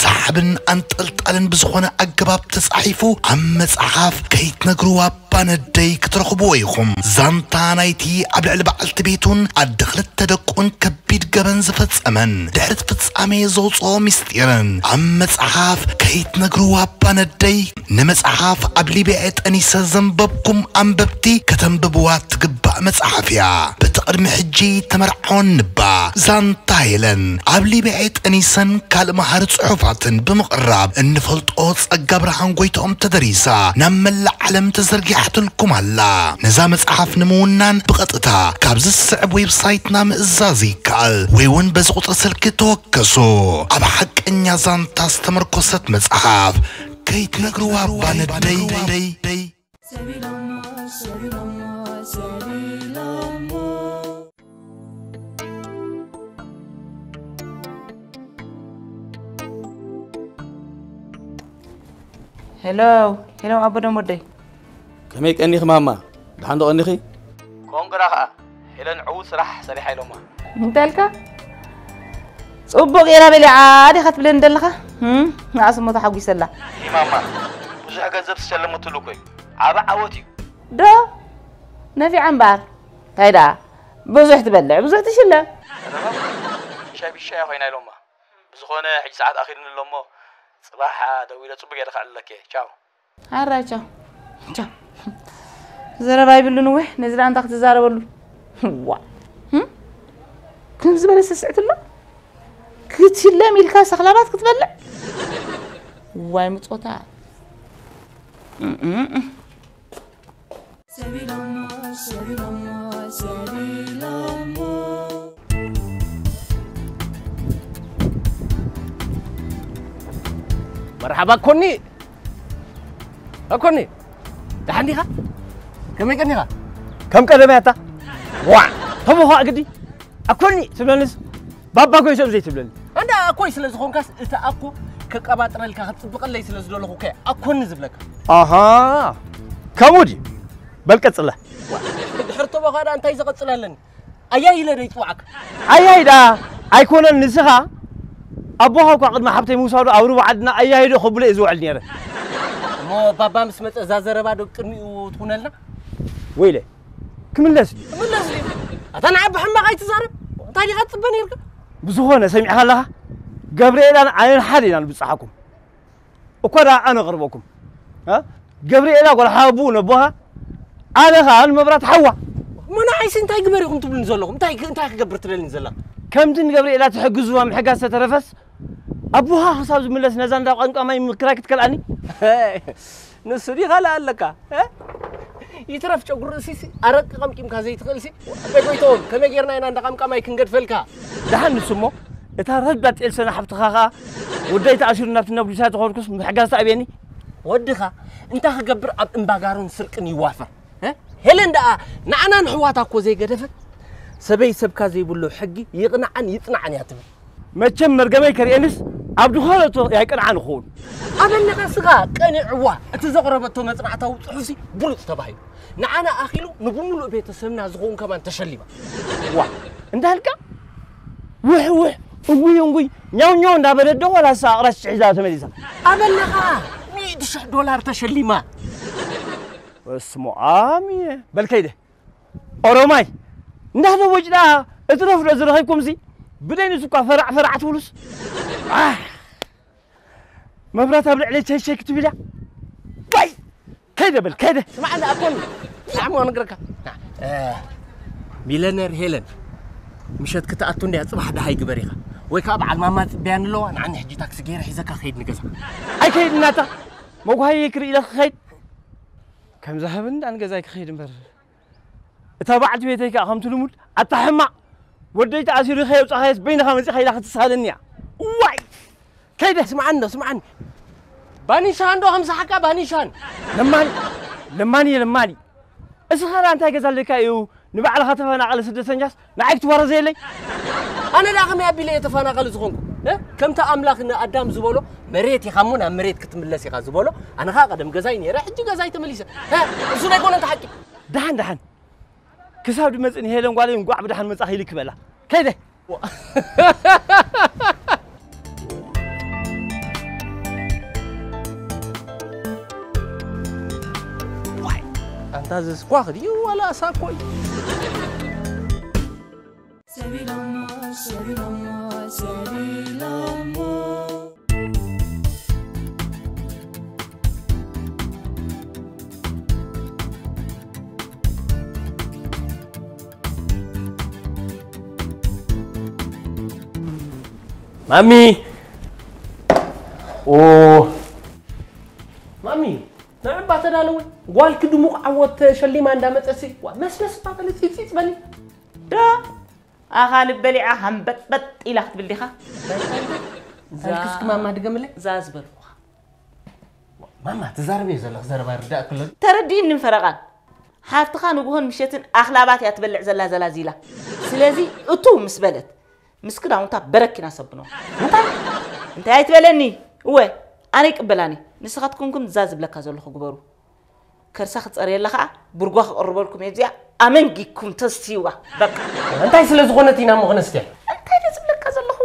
ሰሓብን ኣንጠልጣልን ብዝኾነ ኣገባብ ተጻሒፉ ኣብ መጽሓፍ ከይትነግርዋ ኣባ ነደይ ክትረኽብዎ ኢኹም። ዛንታ ናይቲ ኣብ ልዕሊ በዓልቲ ቤቱን ኣደ ክልተ ደቁን ከቢድ ገበን ዝፈጸመን ድሕሪ እቲ ፍጻሜ ዘውጽኦ ምስጢርን ኣብ መጽሓፍ ከይትነግርዎ ኣባ ነደይ። ንመጽሓፍ ኣብ ሊብያ ጠኒሰ ዘንበብኩም ኣንበብቲ ከተንብብዋ ትግባእ መጽሓፍ እያ። በቲ ቅድሚ ሕጂ ተመርዓወን ንባ ዛንታ ሄለን ኣብ ሊብያ ጠኒሰን ካልእ መሃሪ ጽሑፋትን ብምቕራብ እንፈልጦ ጸጋ ብርሃን ጎይትኦም ተደሪሳ ናብ መላእ ዓለም ተዘርጊሓትልኩም ኣላ። ነዛ መጽሓፍ ንምውናን ብቐጥታ ካብዚ ዝስዕብ ዌብሳይትና ምእዛዝ ይከኣል ወይ እውን በዚ ቁጽሪ ስልኪ ተወከሱ። ኣብ ሓቀኛ ዛንታ ዝተመርኮሰት መጽሓፍ ከይትነግርዋ ኣባ ነደይ። ሄሎ፣ ሄሎ፣ ኣቦ ደም ወደይ። ከመይ ቀኒኺ ማማ? ደሓን ዶ ቀኒኺ? ኮንግራ ኸኣ፣ ሄለን ዕዉት ስራሕ ሰሪሓ ኢሎማ። እንታይ ኢልካ? ጽቡቕ ጌራ በሊዓ ዲኻ ትብለኒ ዘለኻ? ህም፣ ንኣስ እሞ ተሓጒሰላ። ይህ ማማ፣ ብዙሕ ገንዘብ ዝሸለመትሉ እኮ እዩ። ዓቢ ዓወት እዩ። ዶ? ነፊዓ እምበኣር። እንታይ ደኣ? ብዙሕ ትበልዕ፣ ብዙሕ ትሽለም። ሻይ ብሻይ ኮይና ኢሎማ። ብዝኾነ፣ ሕጂ ሰዓት ኣኺሉኒ ኣሎ እሞ፣ ጽባሕ ደዊለ ጽቡቕ ጌረ ከዕልለኪ እየ። ቻው። ኣራ ቻው። ቻው። ዘረባ ይብሉን እወ፣ ነዚ ደኣ እንታይ ክትዛረበሉ? ዋ። ህም? ከም ዝበለ ስስዕት ኣሎ? ክትሽለም ኢልካ ሰኽላባት ክትበልዕ? ዋይ ምጾታ። እም፣ እም፣ እም። መርሓባ ኮኒ። ኣኮኒ፣ ደሓን ዲኻ? ከመይ ቀኒኻ? ከም ቀደመይ ኣታ። ዋ፣ ተቦኻ ግዲ። ኣኮኒ ትብለንስ፣ ባባ ጎይቶም ዘይትብለኒ። ኣንዳ ኣኮይ ስለ ዝኾንካስ፣ እቲ ኣኮ ከቀባጥረልካ፣ ክትጽብቐለይ ስለ ዝደለኹ ከ ኣኮኒ ዝብለካ። ኣሃ፣ ከምኡ ድዩ? በል ቀጽለ። ድሕሪ ተቦኻ ደኣ እንታይ ዘቐጽል ኣለኒ? ኣያይ ኢለ ዶ ይጽውዓካ? ኣያይ ደኣ ኣይኮነን፣ ንስኻ ኣቦኻ እኳ ቅድሚ ሓብተይ ምውሳዱ ኣብ ሩባ ዓድና ኣያይ ዶ ከብሎ እየ ዝውዕል ነይረ። እሞ ባባ ምስ መጸ እዛ ዘረባ ዶ ቅድሚኡ ትኹነልና? ወይለ፣ ክምለስ ድዩ? ክምለስ ድዩ? ኣታ ንዓ ብሕማቕ ኣይትዛረብ። እንታይ ዲኻ ትጽበ ነይርካ? ብዝኾነ ሰሚዕካ ኣለኻ? ገብርኤላን ኣነን ሓደ ኢና ንብጽሓኩም። እኳ ደኣ ኣነ ቐርበኩም። እ? ገብርኤላ ጓል ሓቡኡ ነቦኻ፣ ኣነ ኸኣ ንመብራት ሓዋ። እሞ ንዓይሲ እንታይ ግበር ኢኹም ትብሉኒ ዘለኹም? እንታይ፣ እንታይ ክገብር ትደልኒ ዘለኻ? ከምቲ ንገብርኤላ ትሕግዝዋ ምሕጋዝ ተተረፈስ፣ ኣቦኻ ክሳብ ዝምለስ ነዛ እንዳ ቋንቋ ማይ ምክራይ ክትከልኣኒ? ንሱ ዲኻ ለኣለካ? እ? ይትረፍ ጨጉሪ ርእሲሲ፣ ኣረቂ ቀምቂምካ ዘይትኽእልሲ? ኣቦይ ጎይትኦም፣ ከመይ ጌርና ኢና እንዳ ቋንቋ ማይ ክንገድፈልካ? ደሓን ንሱ እሞ፣ እታ ረዳት ኤልሰና ሓፍትኻ ኸኣ፣ ወደይ ተኣሲሩ ናብቲ ነብዱሳ ተኾርኩስ ምሕጋዝ ተኣብየኒ። ወድኻ እንታይ ክገብር ኣብ እምባጋሮን ስርቅን ይዋፈር? እ? ሄለን ደኣ ንዓና ንሕዋታ እኮ ዘይገደፈት፣ ሰበይ ሰብካ ዘይብሉ ሕጊ ይቕንዓን ይጽናዕን እያ ትብል። መቸም መርገመይ ከርእየንስ ኣብ ድኾነቶ ኣይቅንዓን ክኸውን። ኣበለኻ ስኻ ቀኒዕዋ፣ እቲ ዘቕረበቶ መጽናዕታዊ ጽሑፍሲ ብሉጽ ተባሂሉ። ንዓና ኣኺሉ ንብምሉእ ቤተሰብና ዝኸውን ከማን ተሸሊማ። ዋ፣ እንዳልካ ውሕ ውሕ፣ እንጉይ እንጉይ፣ ኛው ኛው እንዳበለት ዶ ዋላ እሳ ኣቕራሽ ሒዛ ተመሊሳ? ኣበለኻ ሚእቲ ሽሕ ዶላር ተሸሊማ። በስመ ኣብ እየ። በል ከይደ። ኦሮማይ፣ እንዳደወጅ ደኣ እትረፍ ዶ ዝረኸብኩምሲ? ብደይንስ እኳ ፈራዕ ፈራዕ ትብሉስ? ኣህ፣ መብራት ኣብ ልዕለይ ቸይ ቸይ ክትብል እያ። ከይ፣ ከይደ በል፣ ከይደ። ስማዕኒ ኣኮኒ፣ ብጣዕሚ እዋ ነግረካ። እ፣ ሚለነር ሄለን፣ ምሸት ክትኣቱ እንድያ፣ ጽባሕ ደሃይ ግበር ኢኻ። ወይ ከኣ በዓል ማማ ጽበያን ኣለዋ፣ ንዓኒ ሕጂ ታክሲ ገይረ ሒዘካ ክኸይድ ንገዛ። ኣይከይድ እናታ፣ መጓሃየይ ክርኢ ኢለ ክኸይድ። ከምዛ ሃብኒ ደኣ ንገዛይ ክኸይድ እምበር። እታ በዓልቲ ቤተይ ከኣ ከምቲ ልሙድ፣ ኣታ ሕማቕ፣ ወደይ ተኣሲሩ ከየውጻኻዮስ በይንኻ መጺኻ ኢላ ክትሳለኒ እያ። እዋይ! ከይደ። ስምዓኒ ዶ፣ ስምዓኒ። ባኒሻን ዶ ከምሳሓካ ባኒሻን? ለማኒ፣ ለማኒ እየ ለማኒ። እስኻ ደኣ እንታይ ገዛ ኣለካ እዩ ንባዕልኻ ተፈናቐሊ ስደተኛስ ንዓይ ክትወረ ዘየለይ? ኣነ ደኣ ከመይ ኣቢለ እየ ተፈናቐሊ ዝኾንኩ? እ? ከምቲ ኣምላኽ ንኣዳም ዝበሎ መሬት ኢኻ እሞ ናብ መሬት ክትምለስ ኢኻ ዝበሎ፣ ኣነ ኸኣ ቀደም ገዛይ ነይረ፣ ሕጂ ገዛይ ተመሊሰ። እ? እሱ ዶ ኣይኮነን እቲ ሓቂ? ደሓን፣ ደሓን። ክሳብ ድመጽእ ንሄለን ጓለይ እንቋዕ ብደሓን መጻኺ ኢልኪ በላ። ከይደ። ዋይ፣ ናዘዝ ኳ ክድዩ ዋላ ሳኮይ። ማሚ! ኦ! ማሚ! ንዕባ ተዳለወ። ጓልኪ ድሙቕ ዓወት ተሸሊማ እንዳመጸሲ። ዋ፣ መስመስ እባ በሊ፣ ጺጽ በሊ። ዶ ኣኻልብ በሊዓ ሃምበጥበጥ ኢላ ክትብል ዲኻ? እንታይ? እዛ ኣልክስኪ ማማ ድገምለይ። እዛ ዝበልኩኻ። ማማ፣ ትዛረብዮ ዘለኺ ዘረባ ይርዳእኪ ኣሎ ድዩ? ተረዲእኒ ፈረቓን። ሓፍትኻ ንግሆን ምሸትን ኣኽላባት እያ ትበልዕ ዘላ ዘላዚላ። ስለዚ እቱ ምስ በለት፣ ምስ ክዳውንታ በረኪና ሰብኖ። እንታይ? እንታይ ኣይትበለኒ? እወ፣ ኣነ ይቅበላኒ። ንስኻትኩምኩም እዛ ዝብለካ ዘለኹ ግበሩ። ከርሳ ክጸርየላ ኸኣ ብርጓ ክቕርበልኩም እየ። እዚኣ ኣመንጊኩም ተስትይዋ። በቃ። እንታይ ስለ ዝኾነት ኢና እሞ ክነስትያ? እንታይ ደስ ዝብለካ ዘለኹ?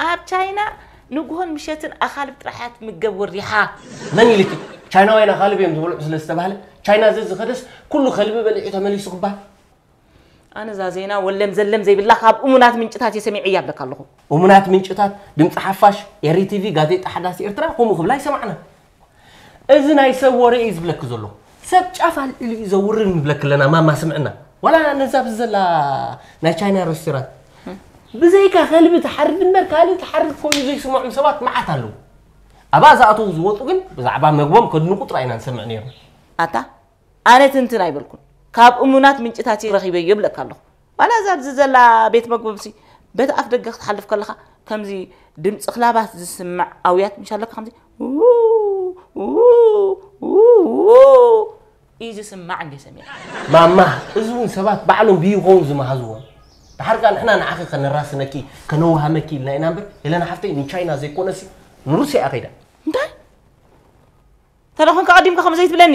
ኣብ ቻይና ንግሆን ምሸትን ኣኻልብ ጥራሕ እያ ትምገብ ወሪሓ። መን ኢልኪ? ቻይናውያን ኣኻልብ እዮም ዝበልዑ ስለ ዝተባህለ፣ ቻይና ዘዝኸደስ ኩሉ ከልቢ በሊዑ ተመሊሱ ክበሃል? ኣነ እዛ ዜና ወለም ዘለም ዘይብላ ካብ እሙናት ምንጭታት እየ ሰሚዐያ እብለካ ኣለኹ። እሙናት ምንጭታት፣ ድምፂ ሓፋሽ፣ ኤሪ ቲቪ፣ ጋዜጣ ሓዳስ ኤርትራ ከምኡ ክብላ ኣይሰማዕናን። እዚ ናይ ሰብ ወረ እዩ ዝብለኪ ዘለኹ። ሰብ ጫፍ ኣልዒሉ እዩ ዘውርር ንብለኪ ኣለና ማማ ስምዕና። ዋላ ነዛ ኣብዚ ዘላ ናይ ቻይና ሬስቶራንት ብዘይካ ከልቢ ትሓርድ እምበር ካልእ ትሓርድ ኮይኑ ዘይስምዖም ሰባት መዓት ኣለዉ። ኣብኣ ዝኣተዉ ዝወፁ ግን ብዛዕባ መግቦም ከድንቑ ጥራይ ኢና ንሰምዕ ነይርና። ኣታ ኣነ ትንትን ኣይበልኩን፣ ካብ እሙናት ምንጭታት ረኺበዮ እብለካ ኣለኹ። ዋላ እዛ ኣብዚ ዘላ ቤት መግቦምሲ በቲ ኣፍ ደገ ክትሓልፍ ከለኻ ከምዚ ድምፂ ክላባት ዝስምዕ ኣውያት ምሽ ኣለካ ከምዚ ው፣ ው፣ ው፣ ው እዩ ዝስማዕ እንደ ሰሚዐ። ማማ፣ እዚ እውን ሰባት ባዕሎም ብይኾውን ዝመሃዝዎ። ድሓር ከኣ ንሕና ንዓኺ ከነራስነኪ ከነወሃመኪ ኢልና ኢና እምበር፣ ሄለና ሓፍተይ ንቻይና ዘይኮነሲ ንሩስያ እያ ከይዳ። እንታይ? ተደኾንካ ቀዲምካ ከምኡ ዘይትብለኒ?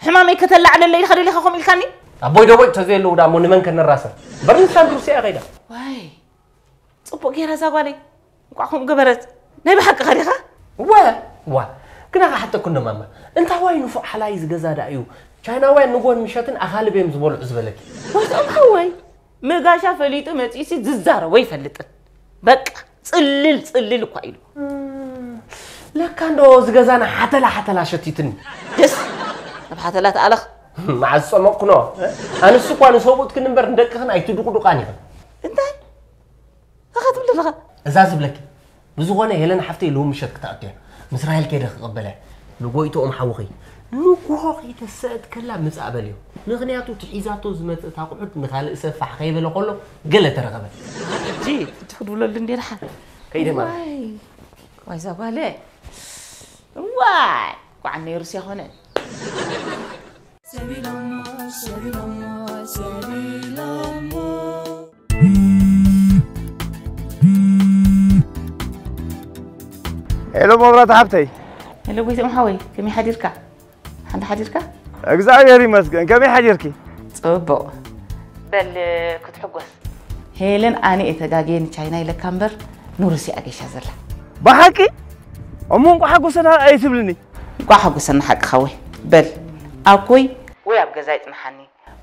ሕማመይ ከተላዕለለይ ኢልካ ደሊኻ ከምኡ ኢልካኒ? ኣቦይ ደቦይ ተዘየለዉ ዳ እሞ ንመን ከነራስን? እምበር ንሳ ንሩስያ እያ ከይዳ። ዋይ፣ ጽቡቕ ገይራ እዛ ጓለይ። እንቋዕ ከምኡ ገበረት። ናይ ብሓቅኻ ዲኻ? እወ፣ እዋ። ግና ክሓተኩ እንዶ ማማ፣ እንታይ ዋይ ንፉዕ ሓላይ ዝገዛ ደኣ እዩ። ቻይናውያን ንጎን ምሸትን ኣኻልብ እዮም ዝበልዑ ዝበለኪ። ወይቶም ሓወይ፣ መጋሻ ፈሊጡ መጺኡሲ ዝዛረቦ ኣይፈልጥን። በቃ፣ ጽልል፣ ጽልል እኳ ኢሉ። እም፣ ለካ እንዶ ዝገዛና ሓተላ ሓተላ ሸቲትኒ። ደስ፣ ኣብ ሓተላ ተኣለኽ። መዓዝ ጸመቕኩኖ? ኣንስ እኳ ንሰብኡትክን እምበር ንደቅኽን ኣይትድቑዱቓን ኢኽን። እንታይ? ኸኸ ትብል ኣለኻ? እዛ ዝብለኪ። ብዝኾነ ሄለን ሓፍተይ ሎሚ ምሸት ክትኣቱ እያ። ምስ ራሄል ከይደ ክቕበላ እየ። ንጎይትኦም ሓውኺ። ንግሆ ከይተሰእት ከላ ምጻእ በልዮ። ምኽንያቱ እቲ ሒዛቶ ዝመጸት ኣቑሑት ንኻልእ ሰብ ፋሕ ከይበለ ከሎ ገለ ተረኸበ። ሕጂ ፍትሕ ክትብለሉ እንዴ ደሓን? ከይደ ማለት። ዋይ፣ ዋይ እዛ ጓለይ። ዋይ፣ ኳዕ ነይሩስ የኾነ። ሰቢሎሞ፣ ሰቢሎሞ፣ ሰቢሎሞ። ሄሎ መብራት ሓብተይ። ሄሎ ጎይቶም ሓወይ፣ ከመይ ሓዲርካ? ሓንቲ ሓዲርካ? እግዚኣብሔር ይመስገን። ከመይ ሓዲርኪ? ጽቡቕ። በል ክትሕጎስ። ሄለን ኣነ እየ ተጋግየ ንቻይና ኢለካ እምበር ንሩስያ ኣገሻ ዘላ። ብሓቂ? እሞ እንቋዕ ሓጎሰና ኣይትብልኒ? እንቋዕ ሓጎሰና ሓቅኻ ወይ። በል ኣኮይ ወይ ኣብ ገዛ ይጽንሓኒ።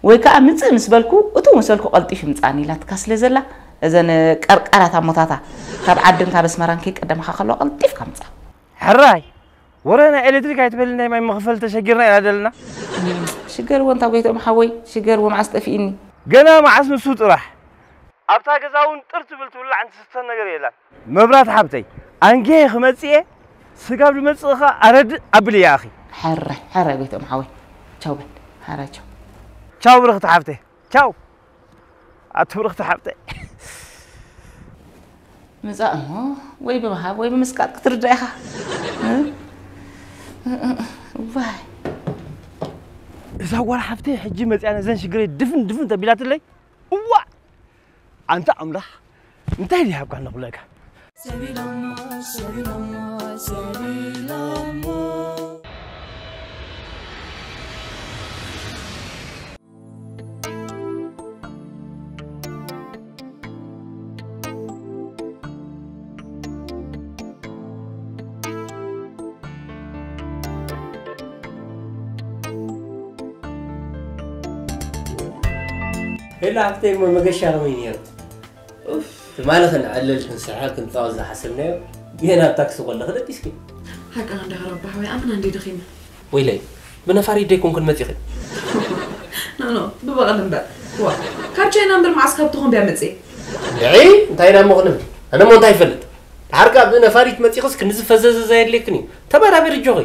ወይ ከኣ ምጽእ ምስ በልኩ፣ እቱ ምስ በልኩ ቀልጢፍ ይምጽኣኒ ኢላትካ ስለ ዘላ፣ እዘን ቀርቀራት ኣሞታታ ካብ ዓድን ካብ ኣስመራን ከይቀደምኻ ከለዋ ቀልጢፍካ ምጻእ። ሕራይ! ወረ ናይ ኤሌክትሪክ ኣይትበል፣ ናይ ማይ መኽፈል ተሸጊርና ኢና ዘለና። እም፣ ሽገርዎ እንታ ጎይትኦም ሓወይ፣ ሽገርዎ መዓስ ጠፊእኒ። ገና መዓስ ንሱ ጥራሕ። ኣብታ ገዛ እውን ጥር ትብል ትብላዕን ትስተን ነገር የላን። መብራት ሓብተይ፣ ኣንጌ ክመጽእ እየ፣ ስጋብ ዝመጽእ ኸኣ ኣረድእ ኣብልያ ኣኺ። ሕራይ፣ ሕራይ ጎይትኦም ሓወይ። ቻው በል። ሕራይ ቻው። ቻው ብርኽቲ ሓብተይ። ቻው። ኣቲ ብርኽቲ ሓብተይ። ምጻእ እሞ ወይ ብምሃብ ወይ ብምስቃጥ ክትርዳእ ኢኻ። እ? ዋይ። እዛ ጓል ሓብተይ ሕጂ መጺኣ ነዘን ሽግረይ ድፍን ድፍን ተቢላትለይ። እዋ! ኣንታ ኣምላኽ፣ እንታይ ድዩ ሃብካ ንኽብለካ? ሰቢሎሞ፣ ሰቢሎሞ፣ ሰቢሎሞ። ሄሎ ሓፍተይ፣ እሞ መገሻ ከመይ ነይሩ? ኡፍ፣ ትማሊ ክንዕልል፣ ክንስሕቕ፣ ክንጻወት ዝሓሰብናዮ፣ ጌና ኣብ ታክሲ ከለኺ ደቂስኪ። ሓቅኻ እንዲኻ ረባ ሓወይ፣ ኣምና እንዲ ደኺመ። ወይለይ፣ ብነፋሪት ደይኮንክን መጺኺ? ኖ፣ ኖ፣ ብበቕሊ እምበር። ዋ፣ ካብ ቻይና እምበር መዓስ ካብ ተኾምብያ መጽየ? እንድዒ፣ እንታይ ኢና እሞ ክንብል? ኣነ እሞ እንታይ ይፈልጥ? ድሓር ከኣ ብነፋሪት መጺኽስ ክንዚ ፈዘዘ ዘየድልየክን እዩ። ተባራበሪ ኣጆኺ።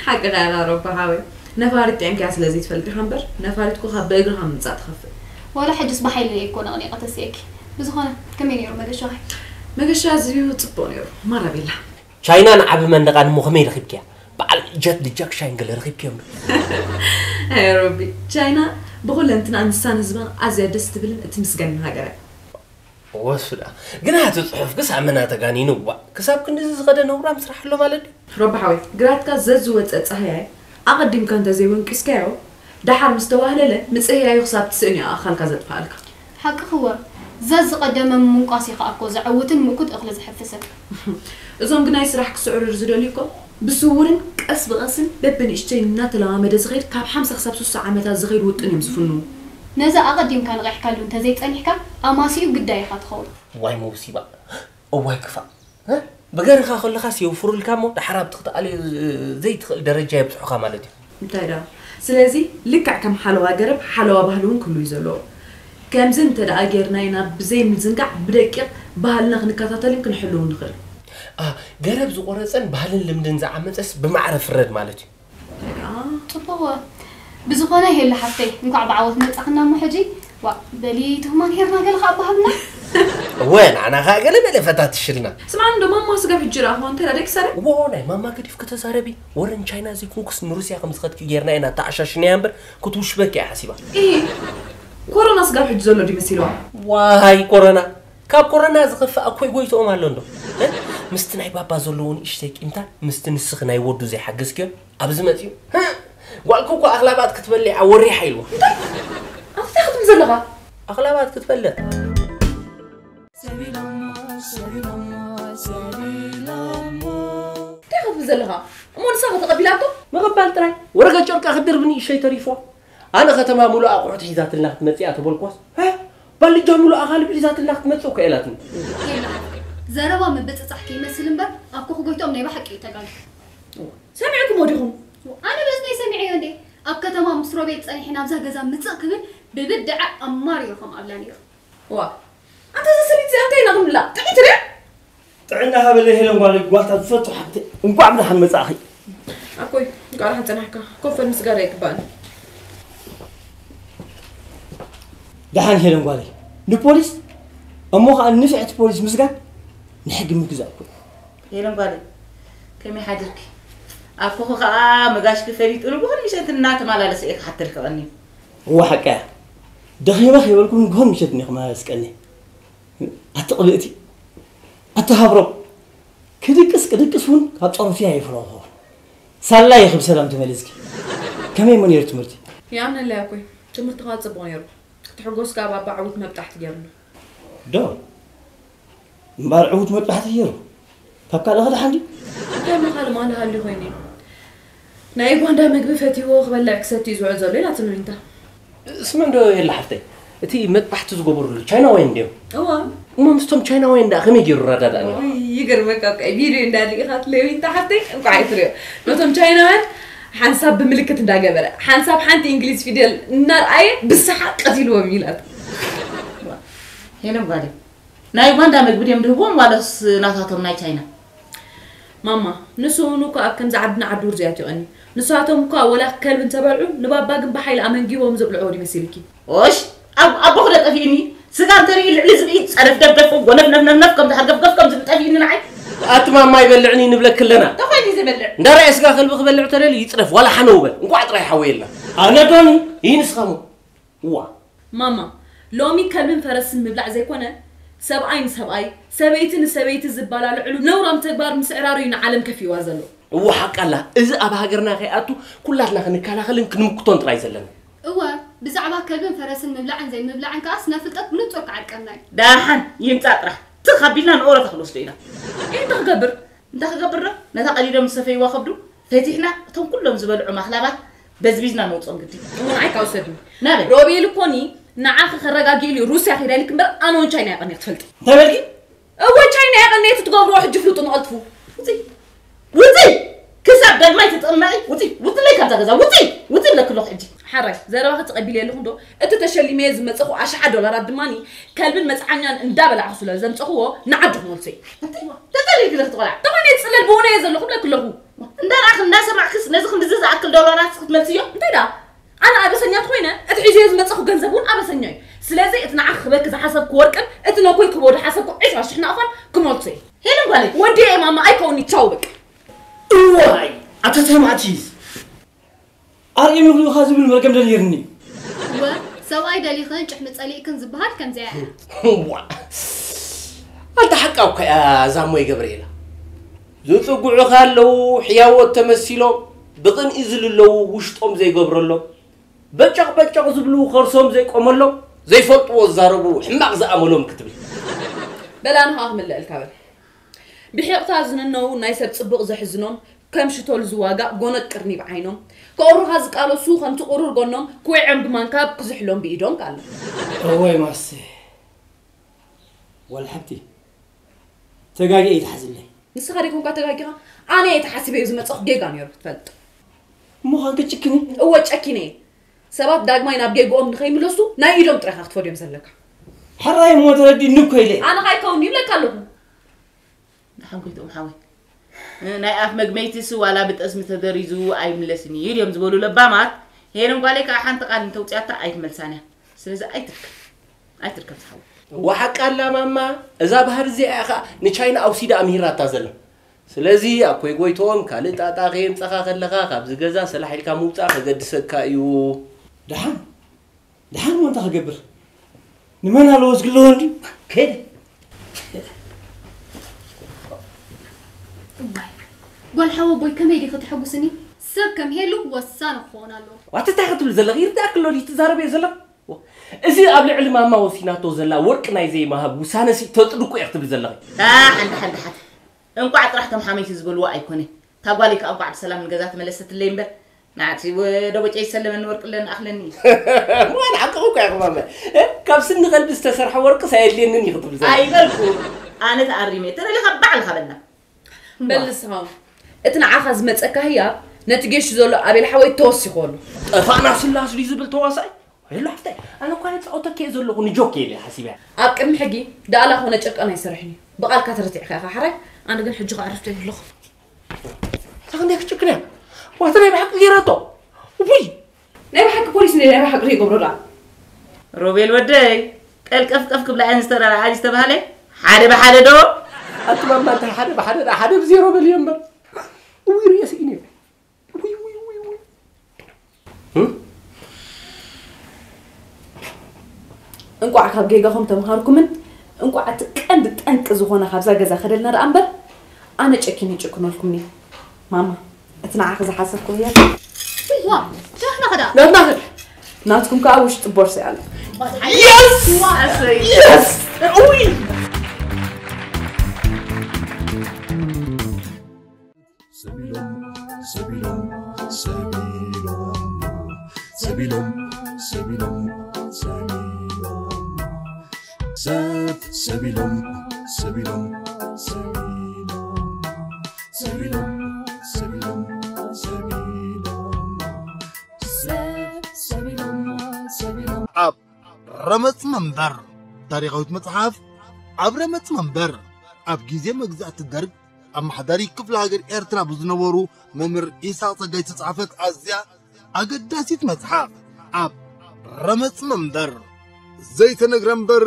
ሓቅኻ ኢኻ ሮባ ሓወይ። ነፋሪት ጥዒምካያ ስለ ዘይትፈልጥ ኢኻ እምበር፣ ነፋሪት እኮ ካብ ብእግርኻ ምምጻእ ትኸፍእ። ዋላ ሕጅስ ብሓይሊ እየ እኮ ነቕኒቐ ተስእየኪ። ብዝኾነ፣ ከመይ ነይሩ መገሻኺ? መገሻ ኣዝዩ ጽቡቕ ነይሩ። ማራ ቤላ። ቻይናን ዓቢ መንደቓን እሞ ከመይ ረኺብክያ? በዓል ጀት ልጃክ ሻይን ገለ ረኺብክዮም ዶ? ኣይ ሮቢ፣ ቻይና ብኹለንትናኣ ንሳን ህዝባን ኣዝያ ደስ ትብልን እትምስገንን ሃገር እያ። ወሱ ደኣ። ግና እቲ ጽሑፍ ክሳብ መና ተጋኒኑ፣ ዋእ፣ ክሳብ ክንድዚ ዝኸደ ነውራም ስራሕ ኣሎ ማለት ድዩ? ሮቢ ሓወይ፣ ግራትካ ዘዝወጸ ጻህያይ ኣቐዲምካ እንተ ዘይወንቂስካዮ፣ ደሓር ምስ ተዋህለለ፣ ምጽህያዩ ክሳብ ትስእን እዩ ኣእኻልካ ዘጥፍኣልካ። ሓቅኺ እወ፣ ዘዝቐደመ ምምንቋስ እዩ ኸኣ እኮ ዘዕውትን ምእኩት እኽሊ ዝሕፍስን። እዞም ግናይ ስራሕ ክስዕርር ዝደልዩ እኮ፣ ብስውርን ቀስ ብቐስን በብንእሽተይ እናተለማመደ ዝኸይድ፣ ካብ ሓምሳ ክሳብ ስሳ ዓመታት ዝኸይድ ውጥን እዮም ዝፍንዉ። ነዚ ኣቐዲምካ ነቒሕካሉ እንተዘይጸኒሕካ፣ ኣማሲኡ ግዳይኻ ትኸውን። ዋይ መውሲባ! እዋይ ክፋእ! እ? ብገርኻ ከለኻስ የውፍሩልካ እሞ፣ ደሓር ኣብቲ ክትኣልዮ ዘይትኽእል ደረጃ የብጽሑኻ ማለት እዩ። እንታይ ደኣ? ስለዚ ልክዕ ከም ሓለዋ ገረብ፣ ሓለዋ ባህሊ እውን ክህሉ እዩ ዘለዎ። ከምዚ እንተ ደኣ ጌርና ኢና ብዘይ ምዝንጋዕ ብደቂቕ ባህልና ክንከታተልን ክንሕልውን ንኽእል። አ፣ ገረብ ዝቖረጸን ባህልን ልምድን ዝዓመጸስ ብማዕረ ፍረድ ማለት እዩ። እንታይ ደኣ? ጽቡቕ። ብዝኾነ ሄሉ ሓፍተይ፣ እንኳዕ ብዓወት መጻኽና እሞ ሕጂ፣ ዋእ፣ በሊ ትህማን ሄርና ገለ ከኣ ኣባህብና። እወ፣ ንዓና ከኣ ገለ መለ ፈታትሽልና። ስምዓኒ እንዶ ማማ ስጋብ ሕጂ ረኣኽዋ፣ እንታይ ደኣ ደቂ ሰረ? እዎ፣ ናይ ማማ ገዲፍኪ ተዛረቢ። ወረን ቻይና ዘይኮንኩስ ንሩስያ ከም ዝኸድኪ ጌርና ኢና ተዓሻሽናያ እምበር፣ ክትውሽበኪ እያ ሓሲባ። ኢ፣ ኮሮና ስጋብ ሕጂ ዘሎ ድዩ መሲልዋ? ዋይ፣ ኮሮና። ካብ ኮሮና ዝኸፍእ ኣኮይ ጎይትኦም ኣሎ እንዶ? እ? ምስቲ ናይ ባባ ዘለዎ ንእሽተይ ቂምታ፣ ምስቲ ንስኺ ናይ ወዱ ዘይሓገዝክዮ፣ ኣብዚ መጺኡ፣ "ህ! ጓልኪ እኮ ኣኽላባት ክትበልዕ ወሪሓ" ኢልዋ። እንታይ? ኣንታ እንታይ ክትብል ዘለኻ? ኣኽላባት ክትበልዕ። ሰቢሎሞ፣ ሰቢሎሞ፣ ሰቢሎሞ። እንታይ ክትብል ዘለኻ? እሞ ንሳ ከተቐቢላቶ? ምቕባል ጥራይ። ወረቀት ጨርቃ ክትድርብ ንእሽተይ ተሪፍዋ። ኣነ ከተማ ሙሉእ ኣቑሑት ሒዛትልና ክትመጽእ እያ ተበልኳስ፣ "ሀ? ባልጃ ሙሉእ ኣኻልብ ሒዛትልና ክትመጽእ እኮ ኢላትኒ." የላ፣ ዘረባ ምብጽጻሕ ከይመስል እምበር፣ ኣኮ ክጎይትኦም ናይ ብሓቂ እዩ ተጋጊ። ሰሚዕኩሞ ዲኹም? ኣነ በዝነይ ሰሚዐዮ እንዴ? ኣብ ከተማ ምስ ሮቤል ጸኒሐ ናብዛ ገዛ ምጽእ ክብል ብብድዐ ኣማሪሩ ከም ኣብላ ነይሩ። ዋ፣ ኣንታ እዛ ሰበይቲ እዚኣ እንታይ ኢና ክንብላ? ጥዕይቲ ድያ? ጥዕና ሃበለይ ሄለን ጓለይ፣ ጓልታ ዝፈቱ ሓብተይ፣ እንቋዕ ብደሓን መጻእኺ። ኣኮይ፣ እንቋዕ ደሓን ጸናሕካ። ኮፍ በል፣ ምስጋና ኣይግባእን። ደሓን ሄለን ጓለይ፣ ንፖሊስ እሞ ኸኣ ንፍዕቲ ፖሊስ ምስጋን ንሕጊ ምግዛእ እኮ እዩ። ሄለን ጓለይ፣ ከመይ ሓዲርኪ? ኣኮኺ ኸኣ መጋሽኪ ፈሊጡ ንግሆን ምሸትን እናተመላለሰ እዩ ክሓተልኪ ቀንዩ። እወ ሓቃ እያ። ደኺመ ከይበልኩ ንግሆን ምሸትን እዩ ክመላለስ ቀንየ። ኣቲ ቅብእቲ፣ ኣቲ ሃብሮም፣ ክድቅስ ክድቅስ እውን ካብ ጸሮፊያ ይፍሮ ክኸውን። ሳላ ይኽብ ሰላም ተመሊስኪ። ከመይ እሞ ነይሩ ትምህርቲ? ይኣምነለይ ኣኮይ፣ ትምህርቲ ኸኣ ጽቡቕ ነይሩ። ክትሕጎስ ከኣ ባባ ዕዉት መብጣሕቲ ገይሩኒ። ዶ? እምበኣር ዕዉት መብጣሕቲ ገይሩ? ካብ ካልእ ኸ ደሓን ድዩ? እንታይ እሞ ካልእ ማለ ሃልዩ ኾይኑ እዩ? ናይ ዩጋንዳ መግቢ ፈትይዎ ክበልዕ ክሰቲ እዩ ዝውዕል ዘሎ ኢላትኒ ዊንታ። ስምዒ እንዶ የለ ሓፍተይ፣ እቲ መጥባሕቲ ዝገበሩሉ ቻይናውያን ድዮም? እዋ። እሞ ምስቶም ቻይናውያን ደኣ ከመይ ገይሩ ረዳዳእኒ? ውይ፣ ይገርመካ እኮ፣ ቪድዮ እንዳልኢኻትለይ ዊንታ ሓፍተይ፣ እንቋዕ ኣይትሪኦ። ነቶም ቻይናውያን ሓንሳብ ብምልክት እንዳገበረ፣ ሓንሳብ ሓንቲ እንግሊዝ ፊደል እናርኣየ ብሰሓ ቀቲልዎም ኢላት። ሄለን ጓለይ፣ ናይ ዩጋንዳ መግቢ ድዮም ድህብዎም ዋላስ ናታቶም ናይ ቻይና? ማማ፣ ንሱ እውን እኮ ኣብ ከምዚ ዓዲ ንዓዲ ውርዙ ኣትዩ ቀንዩ። ንሳቶም እኮ ወላ ከልቢ እንተበልዑ፣ ንባባ ግን ብሓይሊ ኣመንጊቦም ዘብልዕዎ ድዩ መሲልኪ? ኦሽ፣ ኣብ-፣ ኣቦ ክደ ጠፊእኒ፣ ስጋ እንተርኢ ልዕሊ ዝብኢ ጸደፍደፍደፍ፣ ጎነፍነፍነፍነፍ፣ ከም ዝሓርገፍገፍ፣ ከም ዝብል ጠፊእኒ ንዓይ። ኣቲ ማማ ይበልዕኒ ንብለኪ ኣለና። እንታይ ኮይኑ እዩ ዘይበልዕ? እንዳርኣየ ስጋ ከልቢ ክበልዕ ተደልዩ ይጽደፍ፣ ዋላ ሓነው በል። እንቋዕ ጥራይ ሓወየልና። ኣነ ዶኒ፣ ይህ ንስኻ ሞ? እዋ። ማማ፣ ሎሚ ከልብን ፈረስን ምብላዕ ዘይኮነ፣ ሰብኣይ ንሰብኣይ፣ ሰበይቲ ንሰበይቲ ዝባላልዕሉ ነውራም ተግባር ምስዕራሩ እዩ ንዓለም ከፊእዋ ዘሎ። እወ፣ ሓቃ ኣላ። እዚ ኣብ ሃገርና ከይኣቱ ኩላትና ክንከላኸልን ክንምክቶን ጥራይ ዘለና። እወ፣ ብዛዕባ ከልብን ፈረስን ምብላዕን ዘይምብላዕን ከኣስ ናይ ፍልጠት ብንጹር ክዓቀብና እዩ። ደሓን ይምጻእ ጥራሕ። ትኽ ኣቢልና ንኦሮታ ክንወስዶ ኢና። እንታይ ክገብር? እንታይ ክገብር ዶ? ነታ ቀዲዶም ዝሰፈይዋ ከብዱ ፈቲሕና፣ እቶም ኩሎም ዝበልዑ ማኽላባት በዝቢዝና ነውጾም ግዲ። እሞ ንዓይ ከኣ ውሰድኒ። ናበይ? ሮቤል እኮኒ ንዓኺ ከረጋግእ ኢሉ ሩስያ ከይዳ ኢልክ እምበር ኣነ እውን ቻይና የቐንየ ክትፈልጢ። እንታይ በልኪ? እወ ቻይና የቐንየ እቲ ትገብርዎ ሕጂ ፍሉጡ ንቐልጥፉ። ውፅይ ውፅይ ክሳብ ዳግማይ ትጥቕመዒ ውፅይ ውፅለይ ካብዛ ገዛ ውፅይ ውፅይ ብለኪ ኣለኹ ሕጂ። ሓራይ ዘረባኺ ተቐቢለ ኣለኹ እንዶ እቲ ተሸሊመዮ ዝመፀኹ ኣሽሓት ዶላራት ድማ ከልብን መፅዓኛን እንዳበላዕኹ ስለ ዘምፀኹዎ ንዓዱ ክመልሶ እዩ። ተፀሊልኪ ለኽቲ ቆልዓ ተኾይነ ይፅለል ብእውነ እየ ዘለኹ ብለኪ ኣለኹ። እንዳረኣኽ እንዳሰማዕክስ ነዚ ክንድዚ ዝኣክል ዶላራት ክትመልስዮ እንታይ ደኣ ኣነ ኣበሰኛ ተኾይነ እቲ ሒዘዮ ዝመፀኹ ገንዘብ እውን ኣበሰኛ እዩ። ስለዚ እቲ ንዓኺ ክበኪ ዝሓሰብኩ ወርቅን እቲ ነኮይ ክቦ ዝሓሰብኩ ዒስራ ሽሕ ናቕፋን ክመልሶ እየ። ሄለን ጓለይ ወዲ እየ ማማ ኣይከውኒ ቻው በቃ። እዋይ ኣቶ ተማእቲዝ ኣርእዮም ይኽልኡኻ ዝብል መርገም ደሊርኒ እወ ሰብኣይ ደሊኽን ጭሕሚ ፀሊእክን ዝበሃል ከምዚኣ እያ። ዋ ኣንታ ሓቃ እኮ እያ እዛ እሞ ገብርኤላ ዝፅጉዑኻ ኣለዉ ሕያዎት ተመሲሎም ብቕንኢ ዝልለዉ ውሽጦም ዘይገብረሎም በጨቕ በጨቕ ዝብሉ ከርሶም ዘይቆመሎም ዘይፈልጥዎ ዝዛረቡ ሕማቕ ዝኣመሎም ክትብል በላ ንኻ ክምልእልካ በል። ብሒቕታ ዝንነዉ ናይ ሰብ ጽቡቕ ዘሕዝኖም ከም ሽቶል ዝዋጋእ ጎነድ ቅርኒ ብዓይኖም ከቑሩኻ ዝቃለሱ ከምቲ ቁሩር ጎኖም ክውዕዮም ብማንካ ክዝሕሎም ብኢዶም ኣሎ። እዋይ ማስየ ጓል ሓብቲ ተጋጊ ኣይትሓዝለይ። ንስኻ ደይኮንካ ተጋጊኻ ኣነ እየ ተሓሲበዮ ዝመጸኹ ጌጋ ነይሩ ክትፈልጥ። እሞ ኻን ክትጭክኒ? እወ ጨኪነ እየ። ሰባት ዳግማይ ናብ ጌግኦም ንኸይምለሱ ናይ ኢዶም ጥራይ ኢኻ ክትፈድዮም ዘለካ። ሕራይ እሞ ተረዲእኒ እኮ ኢለ። ኣነ ኸኣ ኣይከውን ይብለካ ኣለኹ። ደሓን ጎይትኦም ሓወይ ናይ ኣፍ መግመይትስ ዋላ ብጠስሚ ተደሪዙ ኣይምለስን እዩ ድዮም ዝበሉ ለባማት ሄለን ጓለይ ከዓ ሓንቲ ቃል እንተውፅያታ ኣይትመልሳን እያ ስለዚ ኣይትርከብ ኣይትርከብ ዝሓወይ ዋሓቃላ ማማ እዛ ባህር እዚኣ እያ ከዓ ንቻይና ኣውሲዳ ኣምሂራታ ዘላ ስለዚ ኣኮይ ጎይቶም ካልእ ጣጣ ከየምፀኻ ከለኻ ካብዚ ገዛ ሰላሕ ኢልካ ምውፃእ ከገድሰካ እዩ ደሓን ደሓን እሞ እንታይ ክገብር ንመን ኣለዎ ዝግልዎ እንድዩ ከይደ እዋይ ጓል ሓወቦይ ከመይ ዲኺ ተሐጉስኒ ሰብ ከም ሄሉ ወሳኒ ክኸውን ኣለዎ ዋት እንታይ ክትብል ዘለኺ ይርዳእኪ ኣሎ ድዩ ትዛረብዮ ዘለኺ እዚ ኣብ ልዕሊ ማማ ወሲናቶ ዘላ ወርቂ ናይ ዘይምሃብ ውሳነ ሲ ተጽድቁ እየ ክትብል ዘለኺ ሓንቲ ሓንቲ ሓንቲ እንቋዕ ጥራሕ ከም ሓመይቲ ዝበልዎ ኣይኮነ እታ ጓለይ ከዓ እንቋዕ ብሰላም ንገዛ ተመለሰትለይ እምበር ንዓቲ ደቦጨ ይሰለመኒ ወርቂ ኣለኒ ኣኽለኒ እዩ። እዋን ሓቅኺ እኮ ኢኺ ማመ። እ? ካብ ስኒ ከልቢ ዝተሰርሐ ወርቅስ ኣየድልየንን እዩ ክትብል ዘላ። ኣይበልኩ። ኣነ ተኣሪመ እየ። ተደሊኻ ባዕልኻ በላ። በል ንስኻ እውን። እቲ ንዓኻ ዝመጸካ ህያብ ነቲ ጌሽ ዘሎ ኣቤል ሓወይ ተወሲኹ ኣሎ። ጠፋእና ስላስ ድዩ ዝብል ተዋሳኣይ? ሄሎ ሓፍተይ፣ ኣነ እኳ የጻወተኪ እየ ዘለኹ ንጆክ እየ ኢለ ሓሲበያ። ኣብ ቅድሚ ሕጊ ዳእላ ኮነ ጨርቀን ኣይሰርሕን እዩ። ብቓልካ ተረቲዕካ ኢኻ ሓራይ፣ ኣነ ግን ሕጂ ከዕርፍ ደልየ ኣለኹ። እታ ክንደይ ክትጭክን እያ ዋተ ናይ ብሓቂ ገይራቶ ውይ ናይ ብሓቂ ፖሊስ ናይ ብሓቂ ዘይገብሮ ደኣ ሮቤል ወደይ ቀልቀፍቀፍ ክብላ እየን ዝተረዳኣ ዝተባህለ ሓደ ብሓደ ዶ ኣቲ ማማ እንታይ ሓደ ብሓደ ደኣ ሓደ ብዜሮ በልዮ እምበር ውይ ርእየ ስኢነ ውይ ውይ ውይ ውይ እንቋዕ ካብ ጌጋኹም ተምሃርኩምን እንቋዕ እቲ ቀንዲ ጠንቂ ዝኾነ ካብዛ ገዛ ከደልና ደኣ እምበር ኣነ ጨኪነ ይጭክነልኩምኒ ማማ እቲ ንዓኺ ዝሓሰብኩ ህያብ ዋ ዳሕና ኸዳ ናትና ኸዳ ናትኩም ከዓ ውሽጢ ቦርሰይ ኣሎ Yes! Yes! Ui! ሰቢሎም ሰቢሎም ሰቢሎም ሰቢሎም ሰቢሎም ሰቢሎም ሰብ ሰቢሎም ሰቢሎም ሰቢሎም ሰቢሎም ሰቢሎም ሰቢሎም ሰብ ሰቢሎም ሰቢሎም ኣብ ረመጽ መንበር ታሪኻዊት መጽሓፍ ኣብ ረመጽ መንበር ኣብ ግዜ መግዛእቲ ደርግ ኣመሓዳሪ ክፍለ ሃገር ኤርትራ ብዝነበሩ መምህር ኢሳቕ ጸጋይ ዝተጻሕፈት ኣዝያ ኣገዳሲት መጽሓፍ ኣብ ረመጽ መንበር ዘይተነግረ እምበር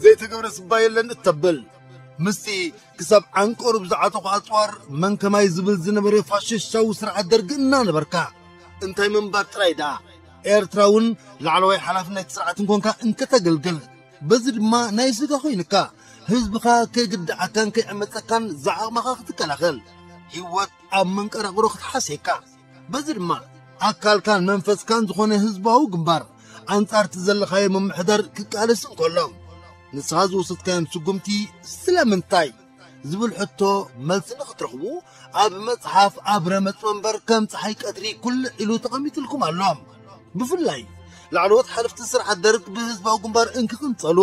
ዘይተገብረ ስባ የለን እተብል ምስቲ ክሳብ ዓንቀሩ ብዝዓጠቑ ኣጽዋር መን ከማይ ዝብል ዝነበረ ፋሽስታዊ ስርዓት ደርጊ እናነበርካ እንታይ ምንባር ጥራይ ደኣ ኤርትራ እውን ላዕለዋይ ሓላፍነት ስርዓት እንኮንካ እንከተገልግል በዚ ድማ ናይ ስጋ ኮይንካ ህዝብኻ ከይግድዓካን ከይዕመፀካን ዝዓቕምኻ ክትከላኸል ህይወት ኣብ መንቀራቕሮ ክትሓስየካ በዚ ድማ ኣካልካን መንፈስካን ዝኾነ ህዝባዊ ግንባር ኣንጻርቲ ዘለኻዮ ምምሕዳር ክቃለስ እንከሎ ንስኻ ዝወሰድካዮም ስጉምቲ ስለምንታይ ዝብል ሕቶ መልሲ ንኽትረኽቡ ኣብ መጽሓፍ ኣብ ረመጽ መንበር ከም ጸሓይ ቀትሪ ኩልዕ ኢሉ ተቐሚጥልኩም ኣሎ። ብፍላይ ላዕለዎት ሓለፍቲ ስርዓት ደርግ ብህዝባዊ ግንባር እንክቕንጸሉ፣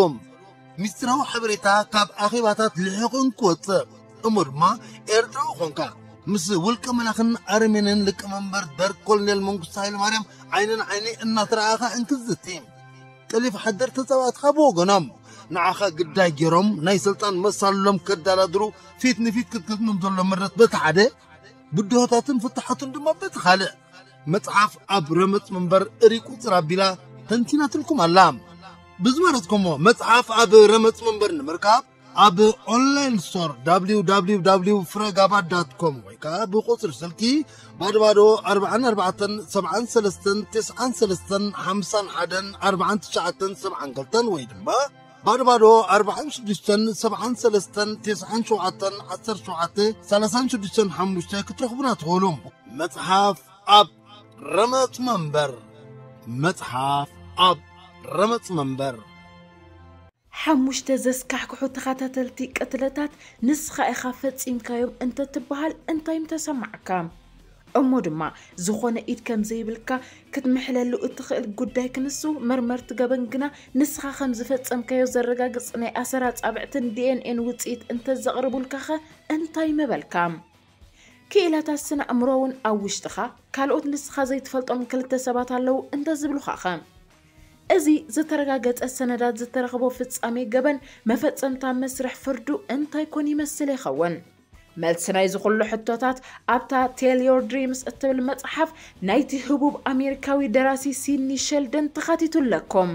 ሚስጥራዊ ሓበሬታ ካብ ኣኼባታት ልሒቑ እንክወጽእ፣ እሞ ድማ ኤርትራዊ ኾንካ ምስ ውልቀ መላኽን ኣረሜንን ሊቀመንበር ደርግ ኮሎኔል መንግስቱ ሃይለማርያም ዓይኒ ንዓይኒ እናተረኣኻ እንክዝቲ፣ ቀሊፍ ሓደር ተጻባእትኻ ብወገኖም ንዓኻ ግዳይ ገይሮም ናይ ስልጣን መሳልሎም ከዳላድሩ ፊት ንፊት ክትገጥሞም ዘሎ መረት በቲ ሓደ፣ ብድሆታትን ፍትሓቱን ድማ በቲ ካልእ፣ መጽሓፍ ኣብ ረመጽ መንበር እሪ ቁጽር ኣቢላ ተንቲናትልኩም ኣላ። ብዝመረጽኩሞ መጽሓፍ ኣብ ረመጽ መንበር ንምርካብ ኣብ ኦንላይን ስቶር www ፍረጋባ ዳት ኮም ወይ ከዓ ብቁጽሪ ስልኪ ባዶ ባዶ ኣርባዓን ኣርባዕተን ሰብዓን ሰለስተን ተስዓን ሰለስተን ሓምሳን ሓደን ኣርባዓን ትሽዓተን ሰብዓን ክልተን ወይ ድማ ባዶ ባዶ ኣርባዓን ሽዱሽተን ሰብዓን ሰለስተን ተስዓን ሸውዓተን ዓሰርተ ሸውዓተ ሰላሳን ሽዱሽተን ሓሙሽተ ክትረኽቡና ትኽእሉ። መጽሓፍ ኣብ ረመጽ መንበር። መጽሓፍ ኣብ ረመጽ መንበር። ሓሙሽተ ዘስካሕክሑ ተኸታተልቲ ቅትለታት ንስኻ ኢኻ ፈጺምካዮም እንተትበሃል እንታይ ምተሰማዕካ? እሞ ድማ ዝኾነ ኢድ ከም ዘይብልካ ክትምሕለሉ እትኽእል ጉዳይ ክንሱ፣ መርመርቲ ገበን ግና ንስኻ ከም ዝፈጸምካዮ ዘረጋግጽ ናይ ኣሰር ኣጻብዕትን ዲ ኤን ኤን ውጽኢት እንተዘቕርቡልካኸ እንታይ ምበልካ? ክኢላታት ስነ ኣእምሮ እውን ኣብ ውሽጥኻ ካልኦት ንስኻ ዘይትፈልጦም ክልተ ሰባት ኣለዉ እንተዝብሉኻኸ? እዚ ዝተረጋገጸ ሰነዳት ዝተረኽቦ ፍጻሜ ገበን መፈጸምታ መስርሕ ፍርዱ እንታይ ኮን ይመስል ይኸውን? መልሲ ናይዚ ኩሉ ሕቶታት ኣብታ Tell Your Dreams እትብል መጽሓፍ ናይቲ ህቡብ ኣሜሪካዊ ደራሲ ሲድኒ ሸልደን ተኻቲቱ ኣለኩም።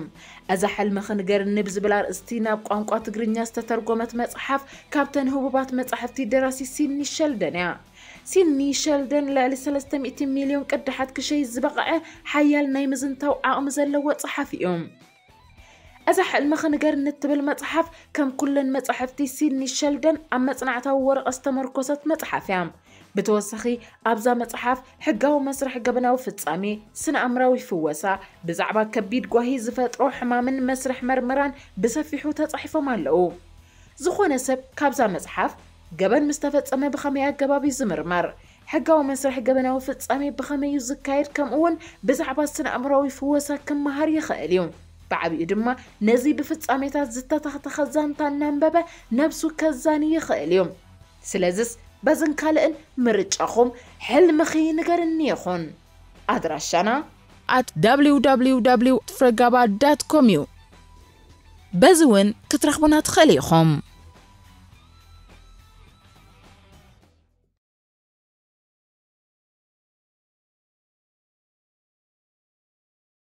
እዛ ሕልምኺ ንገርኒ ብዝብል ኣርእስቲ ናብ ቋንቋ ትግርኛ ዝተተርጎመት መጽሓፍ ካብተን ህቡባት መጻሕፍቲ ደራሲ ሲድኒ ሸልደን እያ። ሲድኒ ሸልደን ልዕሊ ሰለስተ ሚእቲ ሚልዮን ቅዳሓት ክሸይጥ ዝበቕዐ ሓያል ናይ ምዝንታው ዓቕሚ ዘለዎ ጸሓፊ እዩ። እዛ ሕልምኺ ንገርኒ እትብል መጽሓፍ ከም ኩለን መጻሕፍቲ ሲድኒ ሸልደን ኣብ መጽናዕታዊ ወረቐት ዝተመርኮሰት መጽሓፍ እያ። ብተወሳኺ ኣብዛ መጽሓፍ ሕጋዊ መስርሕ ገበናዊ ፍጻሜ፣ ስነ ኣእምራዊ ፍወሳ፣ ብዛዕባ ከቢድ ጓሂ ዝፈጥሮ ሕማምን መስርሕ መርመራን ብሰፊሑ ተጻሒፎም ኣለዉ። ዝኾነ ሰብ ካብዛ መጽሓፍ ገበን ምስ ተፈጸመ ብኸመይ ኣገባብ እዩ ዝምርመር? ሕጋዊ መስርሕ ገበናዊ ፍጻሜ ብኸመይ እዩ ዝካየድ? ከምኡ እውን ብዛዕባ ስነ ኣእምራዊ ፍወሳ ክመሃር ይኽእል እዩ። ብዓቢኡ ድማ ነዚ ብፍጻሜታት ዝተተኽተኸ ዛንታ እናንበበ ነብሱ ከዛኒ ይኽእል እዩ። ስለዝስ በዝን ካልእን ምርጫኹም ሕልምኺ ንገርኒ ይኹን። ኣድራሻና at www ፍረጋባ ዳት ኮም እዩ። በዚ እውን ክትረኽቡና ትኽእል ኢኹም።